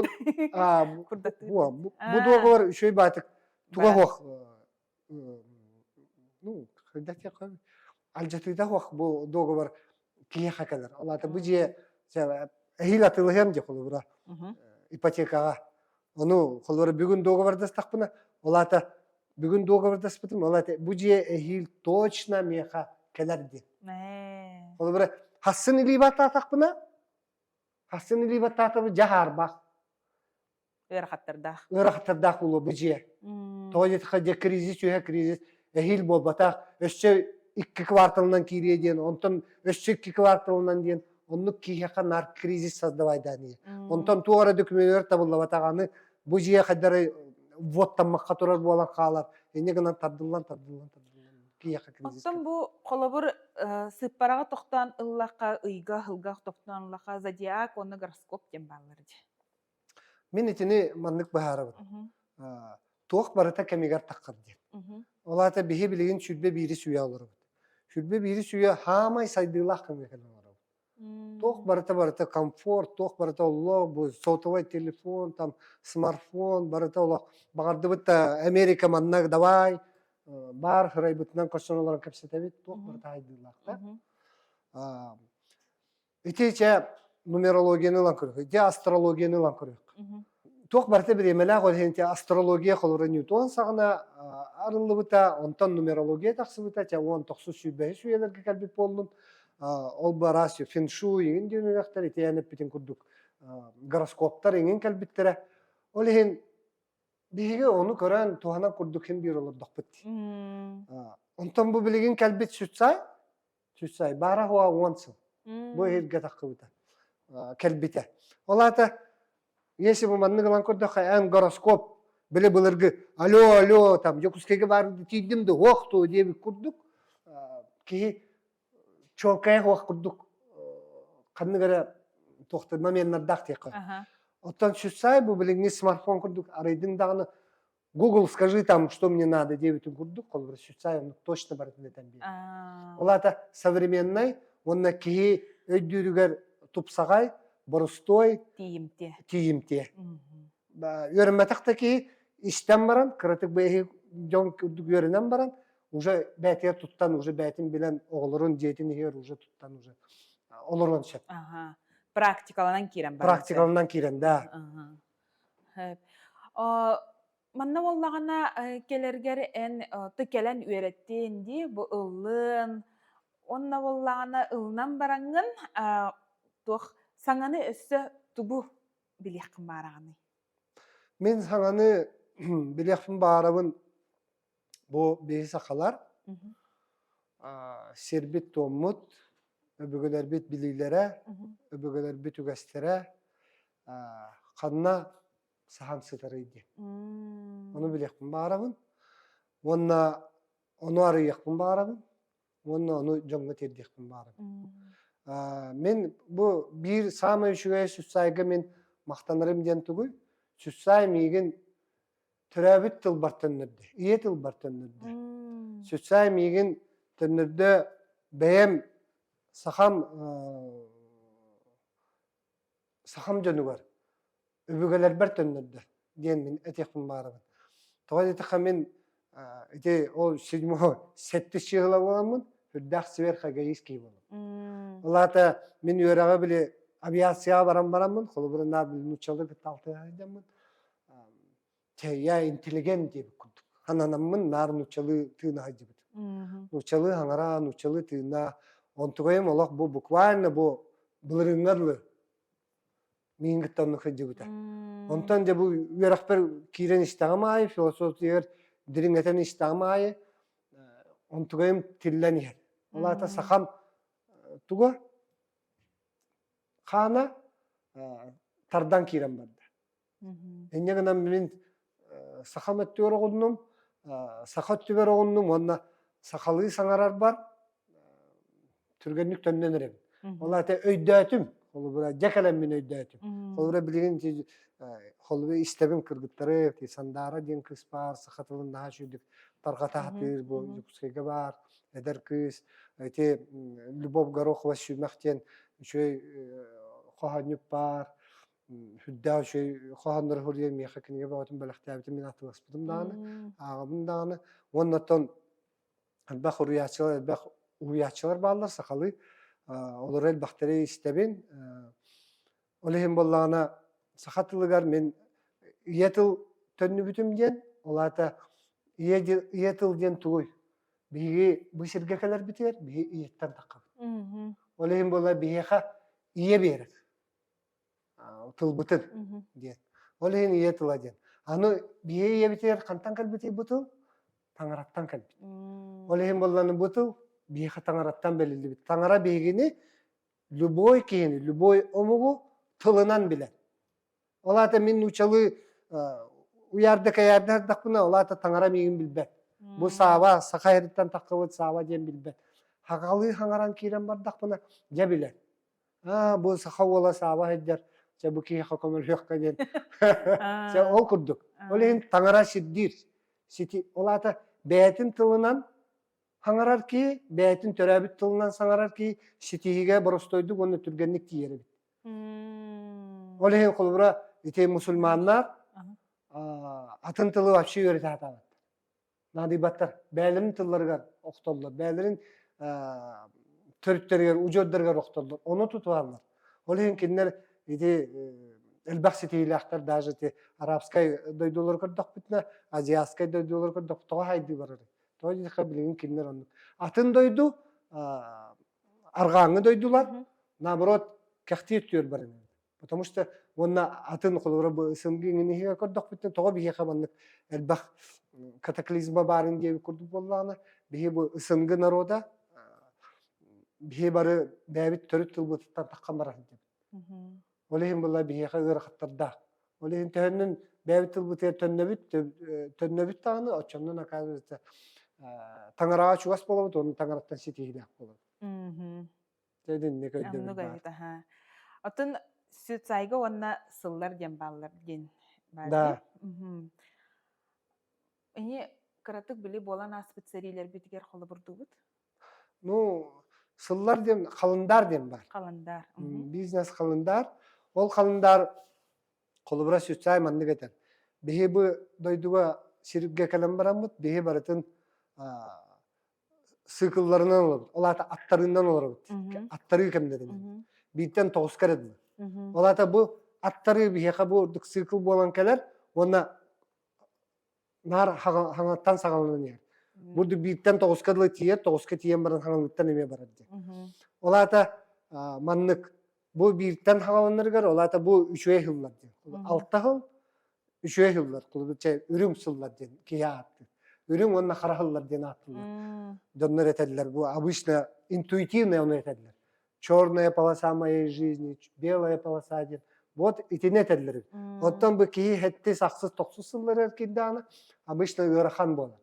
бу договор үчүгэй баатык туга суох ну когда алдьатыыта суох бу договор киһиэхэ кэлэр. Ол аата бу дьиэ эһиил атыылаһыам дии холобура ипотекаҕа. Ону холобура бүгүн договордастахпына, ол аата бүгүн договордаспытым, ол аата бу дьиэ эһиил точно миэхэ кэлэр диэн. Холобура хассын илии баттаатахпына, хассын илии баттаатабы дьаһаарбах. Ыарахаттардаах. Ыарахаттардаах буолуо бу дьиэ. Тоҕо диэтэххэ дьэ кризис үһэ кризис эһиил буолбатах өссө икки кварталынан киириэ диэн онтон өссө икки кварталынан диэн оннук киһиэхэ наар кризис создавайдаан иһэр. Онтон туох эрэ дөкүмүөнүгэр табыллыбатах аны бу дьиэ хайдары вводтаммакка турар буолан хаалар. Инньэ гынан тардыллан тардыллан тардыллан киһиэхэ кризис. Оттон бу холобур сыыппараҕа тохтоон ыллахха ыйга сылга тохтоон ыллахха зодиак уонна гороскоп диэн бааллар дии. Мин итини маннык быһаарабын. Туох барыта кэмигэр таххар диэн. Ол аата биһи билигин 21 сүүйэ олоробут. 21 сүүйэ хаамай сайдыылаах кэмҥэ кэлэн олоробут. Туох барыта барыта комфорт, туох барыта олох, бу сотовый телефон, там смартфон, барыта олох. Баҕардыбыт да Америка манна давай, баар хырайбытынан көрсөн олорон кэпсэтэбит, туох барыта сайдыылаах да. Ити чэ нумерологияны ылан көрүөх, ити астрологияны ылан көрүөх. Туох барыта бириэмэлээх ол иһин астрология холобура Ньютон саҕана арыллыбыта, онтон нумерология тахсыбыта, чэ уон тохсус сүүрбэһис үйэлэргэ кэлбит буоллун. Ол бу араас фэншуй иҥин диэн үөрэхтэр ити эн эппитин курдук гороскоптар иҥин кэлбиттэрэ. Ол иһин биһиги ону көрөн туһанан курдук син биир олордохпут. Онтон бу билигин кэлбит сүтсай Сүүс баара хуа 10 сыл. Бу иһиргэ таххыбыта. Кэлбитэ. Ол аата если бу маннык ылан көрдөххө эн гороскоп били былыргы алло алло там Дьокуускайга баар тиийдим да уох туу диэбит курдук киһи чуолкайа уох курдук ханнык эрэ туохта моменнардаах диэххэ. Оттон сюцай бу билиҥҥи смартфон курдук арыйдыҥ даҕаны Google, скажи там, что мне надо диэбитин курдук, холобура, Сюцай точно барытын этэн биэрэр. Ол аата современнай уонна киһи өйдүүрүгэр тупсаҕай, боростуой, тиийимтиэ. Тиийимтиэ. Үөрэммэтэх да киһи истэн баран, кыратык бэйи дьон курдук үөрэнэн баран, уже бээтигэр туттан, уже бээтин билэн, оҕолорун дьиэтин иһигэр уже туттан, уже олоруон сөп. Ага. Практикаланан киирэн баран. Практикаланан киирэн, да. Манна буоллаҕына кэлэргэр эн ты кэлэн үөрэттин дии, бу ыллын. Уонна буоллаҕына ылынан бараҥҥын туох саҥаны өссө тугу билиэххин баараҕыный? Мин саҥаны билиэхпин баарабын бу биһи сахалар сирбит-туоммут, өбүгэлэрбит билиилэрэ, өбүгэлэрбит үгэстэрэ ханна саһан сытарый диэн. Ону билиэхпин баҕарабын. Уонна ону арыйыахпын баҕарабын. Уонна ону дьоҥҥо тиэрдиэхпин баҕарабын. Мин бу биир саамай үчүгэй Сүссайга мин махтанарым диэн тугуй? Сүссай миигин төрөөбүт тылбар төннөрдө, ийэ тылбар төннөрдө. Сүссай миигин төннөрдө бэйэм сахам сахам дьонугар өбүгэлэрбэр төннөрдө диэн мин этиэхпин баҕарабын. Тоҕо диэтэххэ мин ити ол седьмой сэттис чыыһыла буоламмын үрдээх сверхэгоист киһи буолабын. Ол аата мин үөрэҕи били авиацияҕа баран бараммын, холобура наар били нууччалыы кытта алтыһа сылдьаммын я интеллигент диэбит курдук хананаммын наар нууччалыы тыына сылдьыбытым. Нууччалыы хаҥара, нууччалыы тыына. Онтугайым олох бу буквально бу былырыыҥҥа дылы миин кытта оннук сылдьыбыта. Онтон дьэ бу үөрэхпэр киирэн истэҕим аайы, философиягар дириҥэтэн истэҕим аайы онтугайым тиллэн иһэр. Ол аата сахам туга хаана тардан киирэн барда. Инньэ гынан мин сахам өттүгэр оҕуннум, саха өттүгэр оҕуннум уонна сахалыы саҥарарбар түргэнник төннөн эрэбин. Ол аата өйдөөтүм. Холобура, дьэ кэлэммин өйдөөтүм. Холобура, билигин холобура истэбин кыргыттары, Сандаара диэн кыыс баар, саха тылын наһаа үчүгдүк тарҕата сатыыр, бу Дьокуускайга баар эдэр кыыс. Ити Любовь Горохова Сүүмэх диэн үчүгэй хоһоонньут баар. Сүрдээх үчүгэй хоһооннору суруйан миэхэ кинигэ бөҕөтүн бэлэхтээбитин мин атыыласпытым даҕаны, ааҕабын даҕаны. Уонна оттон элбэх уруйааччылар, элбэх уһуйааччылар бааллар сахалыы. Олору элбэхтэри истэбин. Ол иһин буоллаҕына саха тылыгар мин ийэ тыл төннүбүтүм диэн, ол аата ийэ, ийэ тыл диэн тугуй? Биһиги бу сиргэ кэлэрбитигэр биһи ийэттэн таххабыт. Ол иһин буолла биһиэхэ ийэ биэрэр. Тылбытын диэн. Ол иһин ийэ тыла диэн. Аны биһи ийэбитигэр хантан кэлбитий бу тыл? Таҥараттан кэлбит. Ол иһин буолланы бу тыл биһиэхэ таҥараттан бэриллибит. Таҥара биһигини любой киһини, любой омугу тылынан билэр. Ол аата мин нуучалыы уйаарда-кэйээрдэ сырдахпына, ол аата таҥара миигин билбэт. Бу Сааба, саха сириттэн таххыбыт Сааба диэн билбэт. Хахалыы хаҥаран киирэн бардахпына, дьэ билэр. Аа, бу саха уола Сааба сылдьар, чэ бу киһиэхэ көмөлөһүөххэ диэн. Чэ ол курдук. Ол иһин таҥара сирдиир. Сити, ол аата бэйэтин тылынан хаҥарар киһи, бэйэтин төрөөбүт тылынан саҥарар киһи ситиһиигэ боростуойдук уонна түргэнник тиийэр эбит. Ол иһин холобура ити мусульманнар атын тылы вообще үөрэтэ сатаабаттар. Наадыйбаттар. Бэйэлэрин тылларыгар охтоллор, бэйэлэрин төрүттэригэр, удьуордарыгар охтоллор. Ону тутуһаллар. Ол иһин кинилэр ити элбэх ситиһиилээхтэр даже ити арабскай дойдулары көрдөхпүтүнэ, азиатскай дойдулары көрдөхпүт тоҕо хайдыы барарый? Тоҕо диэтэххэ билигин кинилэр оннук. Атын дойду арҕааҥҥы дойдулар наоборот кэхтии өттүгэр баран Потому что уонна атын холобура бу СНГ иҥиниһигэ көрдөхпүтүнэ тоҕо биһиэхэ маннык элбэх катаклизма баарын диэбит курдук буоллаҕына биһи бу СНГ народа биһи бары бэйэбит төрүт тылбытыттан таххан барар диэбит. Ол иһин буолла биһиэхэ ыарахаттардаах. Ол иһин төһөннөн бэйэбит тылбытыгар төннөбүт, төннөбүт даҕаны, оччоннон оказывается таҥараҕа чугас буолабыт, уонна таҥараттан ситиһиилээх буолабыт. Итинник өйдөбүл Оннук баар. эбит, аһаа. Оттон Сюцайга уонна сыллар диэн бааллар диэн баар дии. Да. Мгм. Ини кыратык били буолан ааспыт сэриилэрбитигэр холобурдуубут. Ну, сыллар диэн халындаар диэн баар. Халандаар. Мгм. Бизнес халындаар. Ол халындаар холобура Сюцай маннык этэр. Биһи бу дойдуга сиргэ кэлэн бараммыт, биһи барытын сыыкылларынан олоробут. Ол аата аттарыынан олоробут. Аттарыы кэмнэринэн. Бииртэн тоҕуска эрэ дылы. Ол аата бу аттарыы биһиэхэ бу ордук сыыкыл буолан кэлэр уонна Наар хаҥаттан саҕаланан иһэр. Бу бииртэн тоҕуска дылы тиийэр, тоҕуска тиийэн баран хаҥалыттан эмиэ барар диэн. Ол аата маннык бу бииртэн хаҥаланарыгар ол аата бу үчүгэй сыллар диэн. Алта сыл үчүгэй сыллар, чэ үрүҥ сыллар диэн киһи ааттыыр. Үрүҥ уонна хара сыллар диэн ааттыыллар. Дьоннор этэллэр бу обычно интуитивно ону этэллэр. Черная полоса моей жизни, белая полоса диэн. Вот итини этэллэр эбит. Оттон бу киһи сэттис, ахсыс, тохсус сылларыгар киирдэҕинэ, обычно ыарахан буолар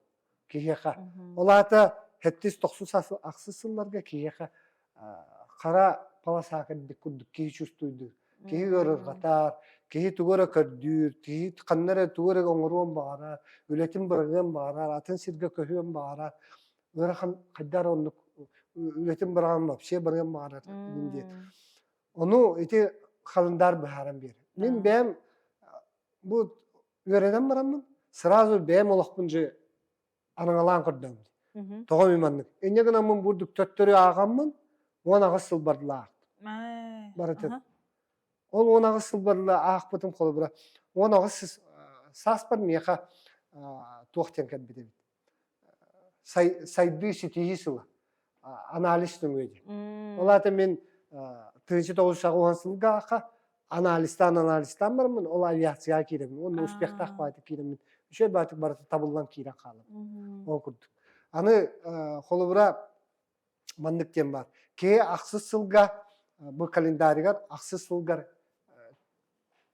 киһиэхэ. Ол аата сэттис, тохсус, ахсыс сылларга киһиэхэ хара полоса кэлбит курдук киһи чувствуйдуур. Киһи ыарырҕатар, киһи тугу эрэ көрдүүр, киһи ханна эрэ тугу эрэ оҥоруон баҕарар, үлэтин быраҕыан баҕарар, атын сиргэ көһүөн баҕарар. Ыарахан хайдах эрэ оннук үлэтин быраҕан вообще барыан баҕарар диэн. Ону ити халандаар быһааран биэрэр. Мин бэйэм бу үөрэнэн бараммын сразу бэйэм олохпун же араҥалаан көрдөм. Тоҕо мин маннык. Инньэ гынаммын бурдук төттөрү ааҕаммын 18 сыл бардылаах. Барытын. Ол 18 сыл барыла аахпытым холобура 18 сааспар миэхэ туох диэн кэлбит эбит. Сайдыы ситиһии сыла. Анализ нөҥүө диэн. Ол аата мин 1980 сылга анализтаан анализтаан бараммын ол авиацияҕа киирэммин уонна успехтаах баайта киирэммин үчүгэй баайтык барыта табыллан киирэн хаалабын ол курдук аны холобура маннык диэн баар киһи ахсыс сылга бу календаригар ахсыс сылгар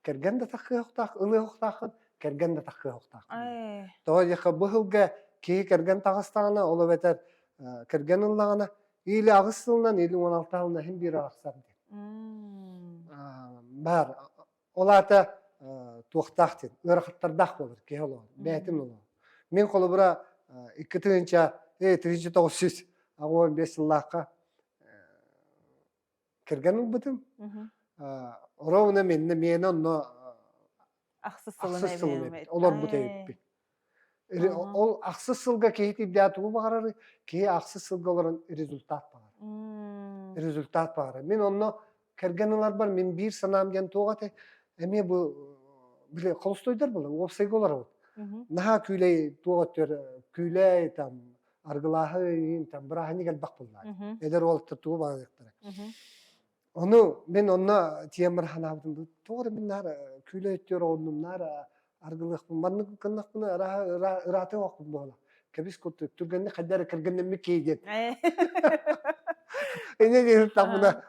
кэргэн да таххыахтаах ылыахтааххын кэргэн да таххыахтааххын тоҕо диэххэ бу сылга киһи кэргэн таҕыстаҕына ол эбэтэр кэргэн ыллаҕына или аҕыс сылынан или 16 сылынан иһин биир арахсар диэн баар ол аата туохтаах диэн ыарахаттардаах буолар киһи олоҕор бэйэтин олоҕор мин холобура 2985 сыллаахха кэргэн ылбытым ровно миннэ миэнэ онно ахсыс сылын эбит олорбут эбиппин Ол ахсыс сылга киһи тиийдээх тугу баҕарарый? Киһи ахсыс сылга олорон результат баҕарар. Результат баҕарар. Мин онно кэргэн ыларбар мин биир санаам диэн туох этэй? Эмиэ бу били холостойдар буолар, уопсайга олоробут. Наһаа күүлэй туох өттүгэр күүлэй там аргылааһы иин там бырааһынньык элбэх буоллаа. Эдэр уолаттар тугу баҕарыахтара. Ону мин онно тиэмэр санаабытым тоҕо эрэ мин наар күүлэ өттүгэр оҕуннум наар аргылыахпын маннык гыннахпына ыраатыа оохпун буола кэбис курдук түргэнник хайда эрэ кэргэннэммит киһи диэн инньэ диэбиттахпына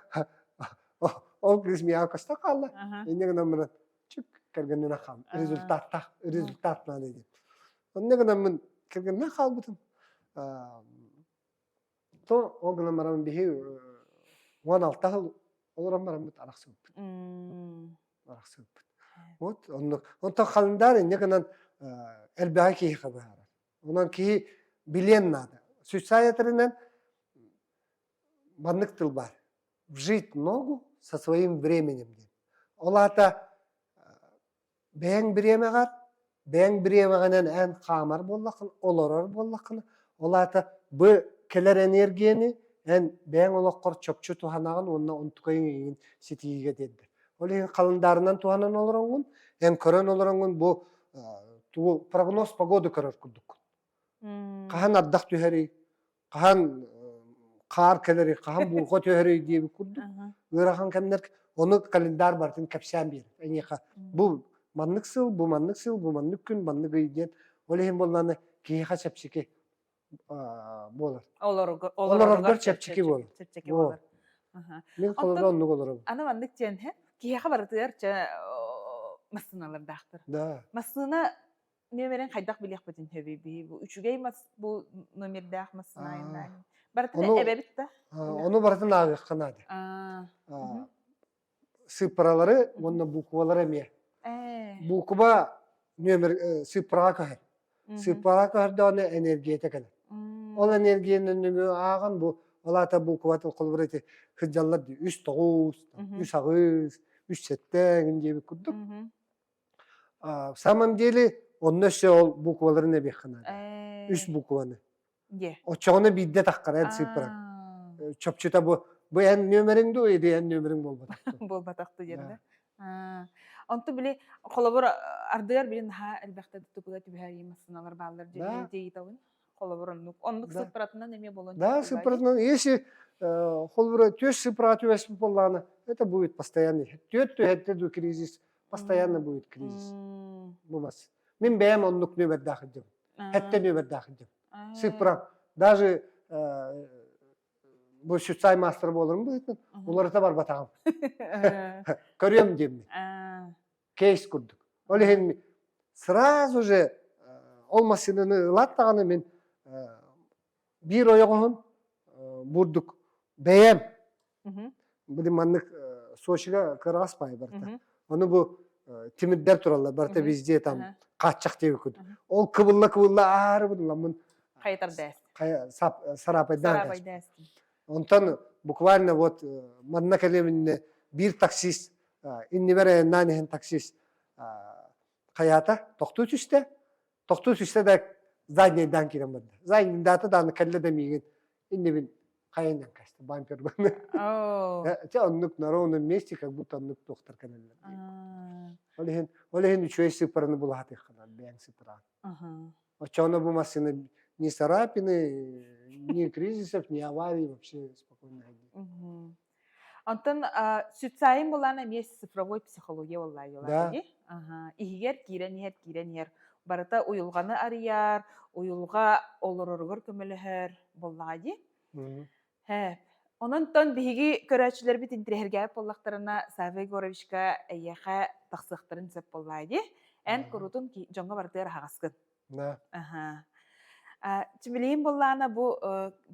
ол кыыс миэхэ көстө хаалла инньэ гынан баран чүк кэргэннэнэ хааллым результаттаах результат наада диэн онно гынаммын кэргэннэн хаалбытым То ол гынан баран биһи 16 сыл олорон бараммыт арахсыбыппыт. Арахсыбыппыт. Вот оннук. Онтон халындаар инньэ гынан элбэҕи киһиэхэ быһаарар. Онон киһи билиэн наада. Сүссаай этэринэн маннык тыл баар. Вжить ногу со своим временем диэн. Ол аата Бэйэҥ бириэмэҕэр, бэйэҥ бириэмэҕинэн эн хаамар буоллаххына, олорор буоллаххына, ол аата бу кэлэр эниэргийэни эн бэйэҥ олоххор чопчу туһанаҕын уонна онтукайыҥ эйигин ситиһиигэ тиэрдэр. Ол иһин халандаарынан туһанан олороҥҥун, эн көрөн олороҥҥун бу тугу прогноз погоды көрөр курдуккун. Хаһан ардах түһэрий, хаһан хаар кэлэрий, хаһан буурҕа түһэрий диэбит курдук ыарахан кэмнэр ону календарь барытын кэпсээн биэрэр. Эйиэхэ бу маннык сыл, бу маннык сыл, бу маннык күн, маннык ый диэн. Ол иһин буоллаҕына киһиэхэ чэпчэки буолар. Олороргор чэпчэки буолар. Чэпчэки буолар. Мин холобура оннук олоробун. Аны маннык диэн киһиэхэ барытыгар чэ массыыналардаахтар. Да. Массыына Нүөмэрин хайдах билиэхпитин сөбүй биһи бу үчүгэй мас бу номердаах массыына барытын эбэбит да ону барытын ааҕыахха наада сыыппаралары уонна буквалары эмиэ буква нүөмэр сыыппараҕа көһөр сыыппараҕа көһөрдөҕүнэ энергията кэлэр ол энергияны нөҥүө ааҕан бу ол аата букватын холобура ити сылдьаллар дии үс тоҕус үс аҕыс үс сэттэ эҥин диэбит курдук В самом деле онно өссө ол букваларын эбиэххэ наада. Үс букваны. Оччоҕуна биирдэ таххар эн сыыппараҥ. Чопчута бу бу эн нүөмэриҥ дуу или эн нүөмэриҥ буолбатах Буолбатах дуу диэн да. Онту били холобур ардыгар били наһаа элбэхтэ тупуга түбэһэр массыыналар бааллар диэн диэйитабын. Холобур оннук. Оннук сыппыратынан эмиэ болон. Да, сыппыратынан. Если холобура түөс сыппыра түбэспит буоллаҕына, это будет постоянный. Түөт түһэтте ду кризис, постоянно будет кризис. Бу мас. Мин бэйэм оннук нүөмэрдээх илдьэбин. Хэттэ нүөмэрдээх илдьэбин. Сыппырам. Даже бу сүтсай маастар буоларым быһыытынан уларыта барбатаҕым. Көрүөм диэммин. Кейс курдук. Ол иһин сразу же ол массыынаны ылаат даҕаны мин биир ойоҕоһун бурдук бэйэм били маннык Сочига кыраҕас паай барыта. Ону бу тимирдэр тураллар барыта везде там хааччах диэби курдук. Ол кыбылла-кыбылла аары буламмын Хайытар дээс. Сарапайдаан Онтон буквально вот манна кэлиэминнэ биир таксист иннибэр айаннаан иһэн таксист хайаата тохтуу түстэ. Тохтуу түстэ да заднийдаан киирэн барда. Заднийдаата дааны кэллэ да миигин иннибин хайаннан кэстэ бампербын. Чэ оннук на ровном месте как будто оннук туохтар кэлэллэр. Ол иһин ол иһин үчүгэй сыыппараны булаатыаххына бэйэҥ сыппыраан. Оччоҕуна бу массыына ни царапины, ни кризисов, ни аварий вообще спокойно ходить. Онтон сүтсайын булаан эмиэ цифровой психология буоллаа дии. Иһигэр киирэн иһэр, киирэн иһэр. Барыта уйулҕаны арыйар, уйулҕа олороругар көмөлөһөр буоллаҕа дии. Һээп. Онон биһиги көрөөччүлэрбит интириэһиргээбит буоллахтарына, Савва Егоровичка эйиэхэ тахсыахтарын сөп буоллаа дии. Эн куруутун дьоҥҥо барытыгар аһаҕаскын. Да. Аха. Чимилиин буоллаана бу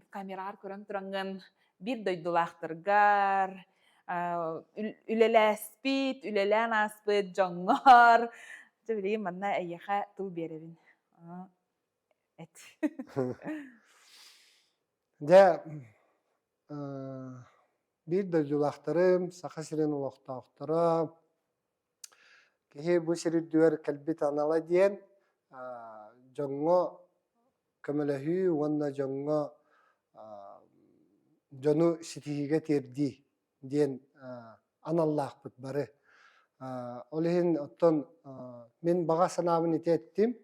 камераҕар көрөн тураҥҥын биир дойдулаахтаргар үлэлээспит, үлэлээн ааспыт дьоҥҥор дьэ билигин манна эйиэхэ тыл биэрэбин. Эт. Дьэ, биир дойдулаахтарым, Саха сирин олохтоохторо, киһи бу сир үрдүгэр кэлбит анала диэн дьоҥҥо көмөлөһүү уонна дьоҥҥо дьону ситиһиигэ тиэрдии диэн аналлаахпыт бары. Ол иһин оттон мин баҕа санаабын ити эттим.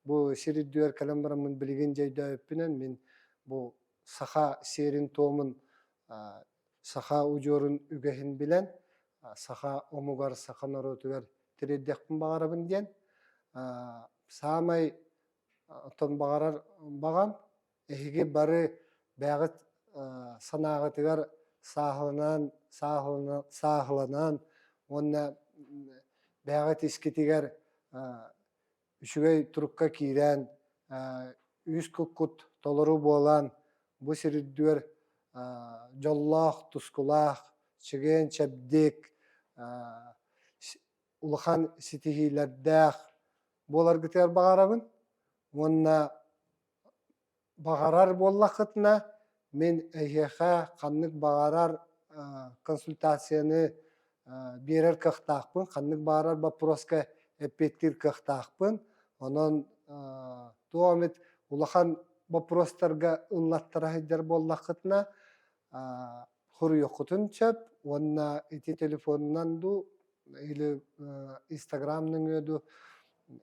Бу сир үрдүгэр кэлэн бараммын билигин дьэ өйдөөбүппүнэн мин бу саха сиэрин-туомун саха удьуорун үгэһин билэн, саха омугар, саха норуотугар тириэрдиэхпин баҕарабын диэн саамай оттон баҕарар баҕам эһиги бары бэйэҕит санааҕытыгар сааһыланан, сааһыланан уонна бэйэҕит искитигэр үчүгэй турукка киирэн, үс куккут толору буолан, бу сир үрдүгэр дьоллоох, тускулаах, чэгиэн-чэбдик, улахан ситиһиилэрдээх буоларгытыгар баҕарабын уонна баҕарар буоллаххытына, мин эһиэхэ ханнык баҕарар консультацияны биэрэр кыахтаахпын, ханнык баҕарар боппуруоска эппиэттиир кыахтаахпын. Онон туох эмит улахан боппуруостарга ыллаттара сылдьар буоллаххытына, хоруйуоххутун сөп уонна ити телефонунан дуу или Инстаграм нөҥүө дуу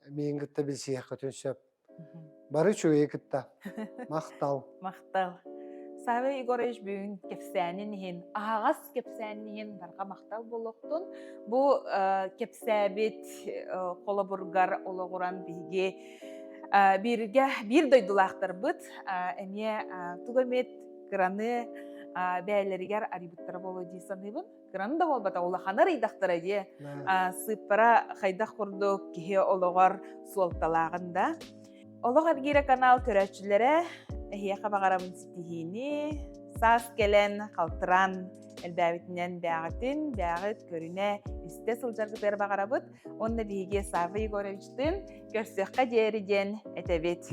миигин кытта билсиһиэххитин сөп. Бары үчүгэйи кытта. Махтал. Махтал. Савва Егорович бүгүн кэпсээнин иһин, аһаҕас кэпсээнин иһин барҕа махтал буолуохтун. Бу кэпсээбит холобургар олоҕуран биһиги бииргэ биир дойдулаахтарбыт эмиэ тугу эмит кыраны бэйэлэригэр арыйбыттара буолуо дии саныыбын. Кыраны да буолбата улаханы арыйдахтара дии. Сыыппара хайдах курдук киһи олоҕор суолталааҕын да. Олох эргиирэ канал көрөөччүлэрэ эһиэхэ баҕарабын ситиһиини, саас кэлэн халтыраан элбээбитинэн бээҕитин, бээҕит көрүнэ истэ сылдьаргытыгар баҕарабыт. Уонна биһиги Савва Егоровичтыын көрсүөххэ диэри диэн этэбит.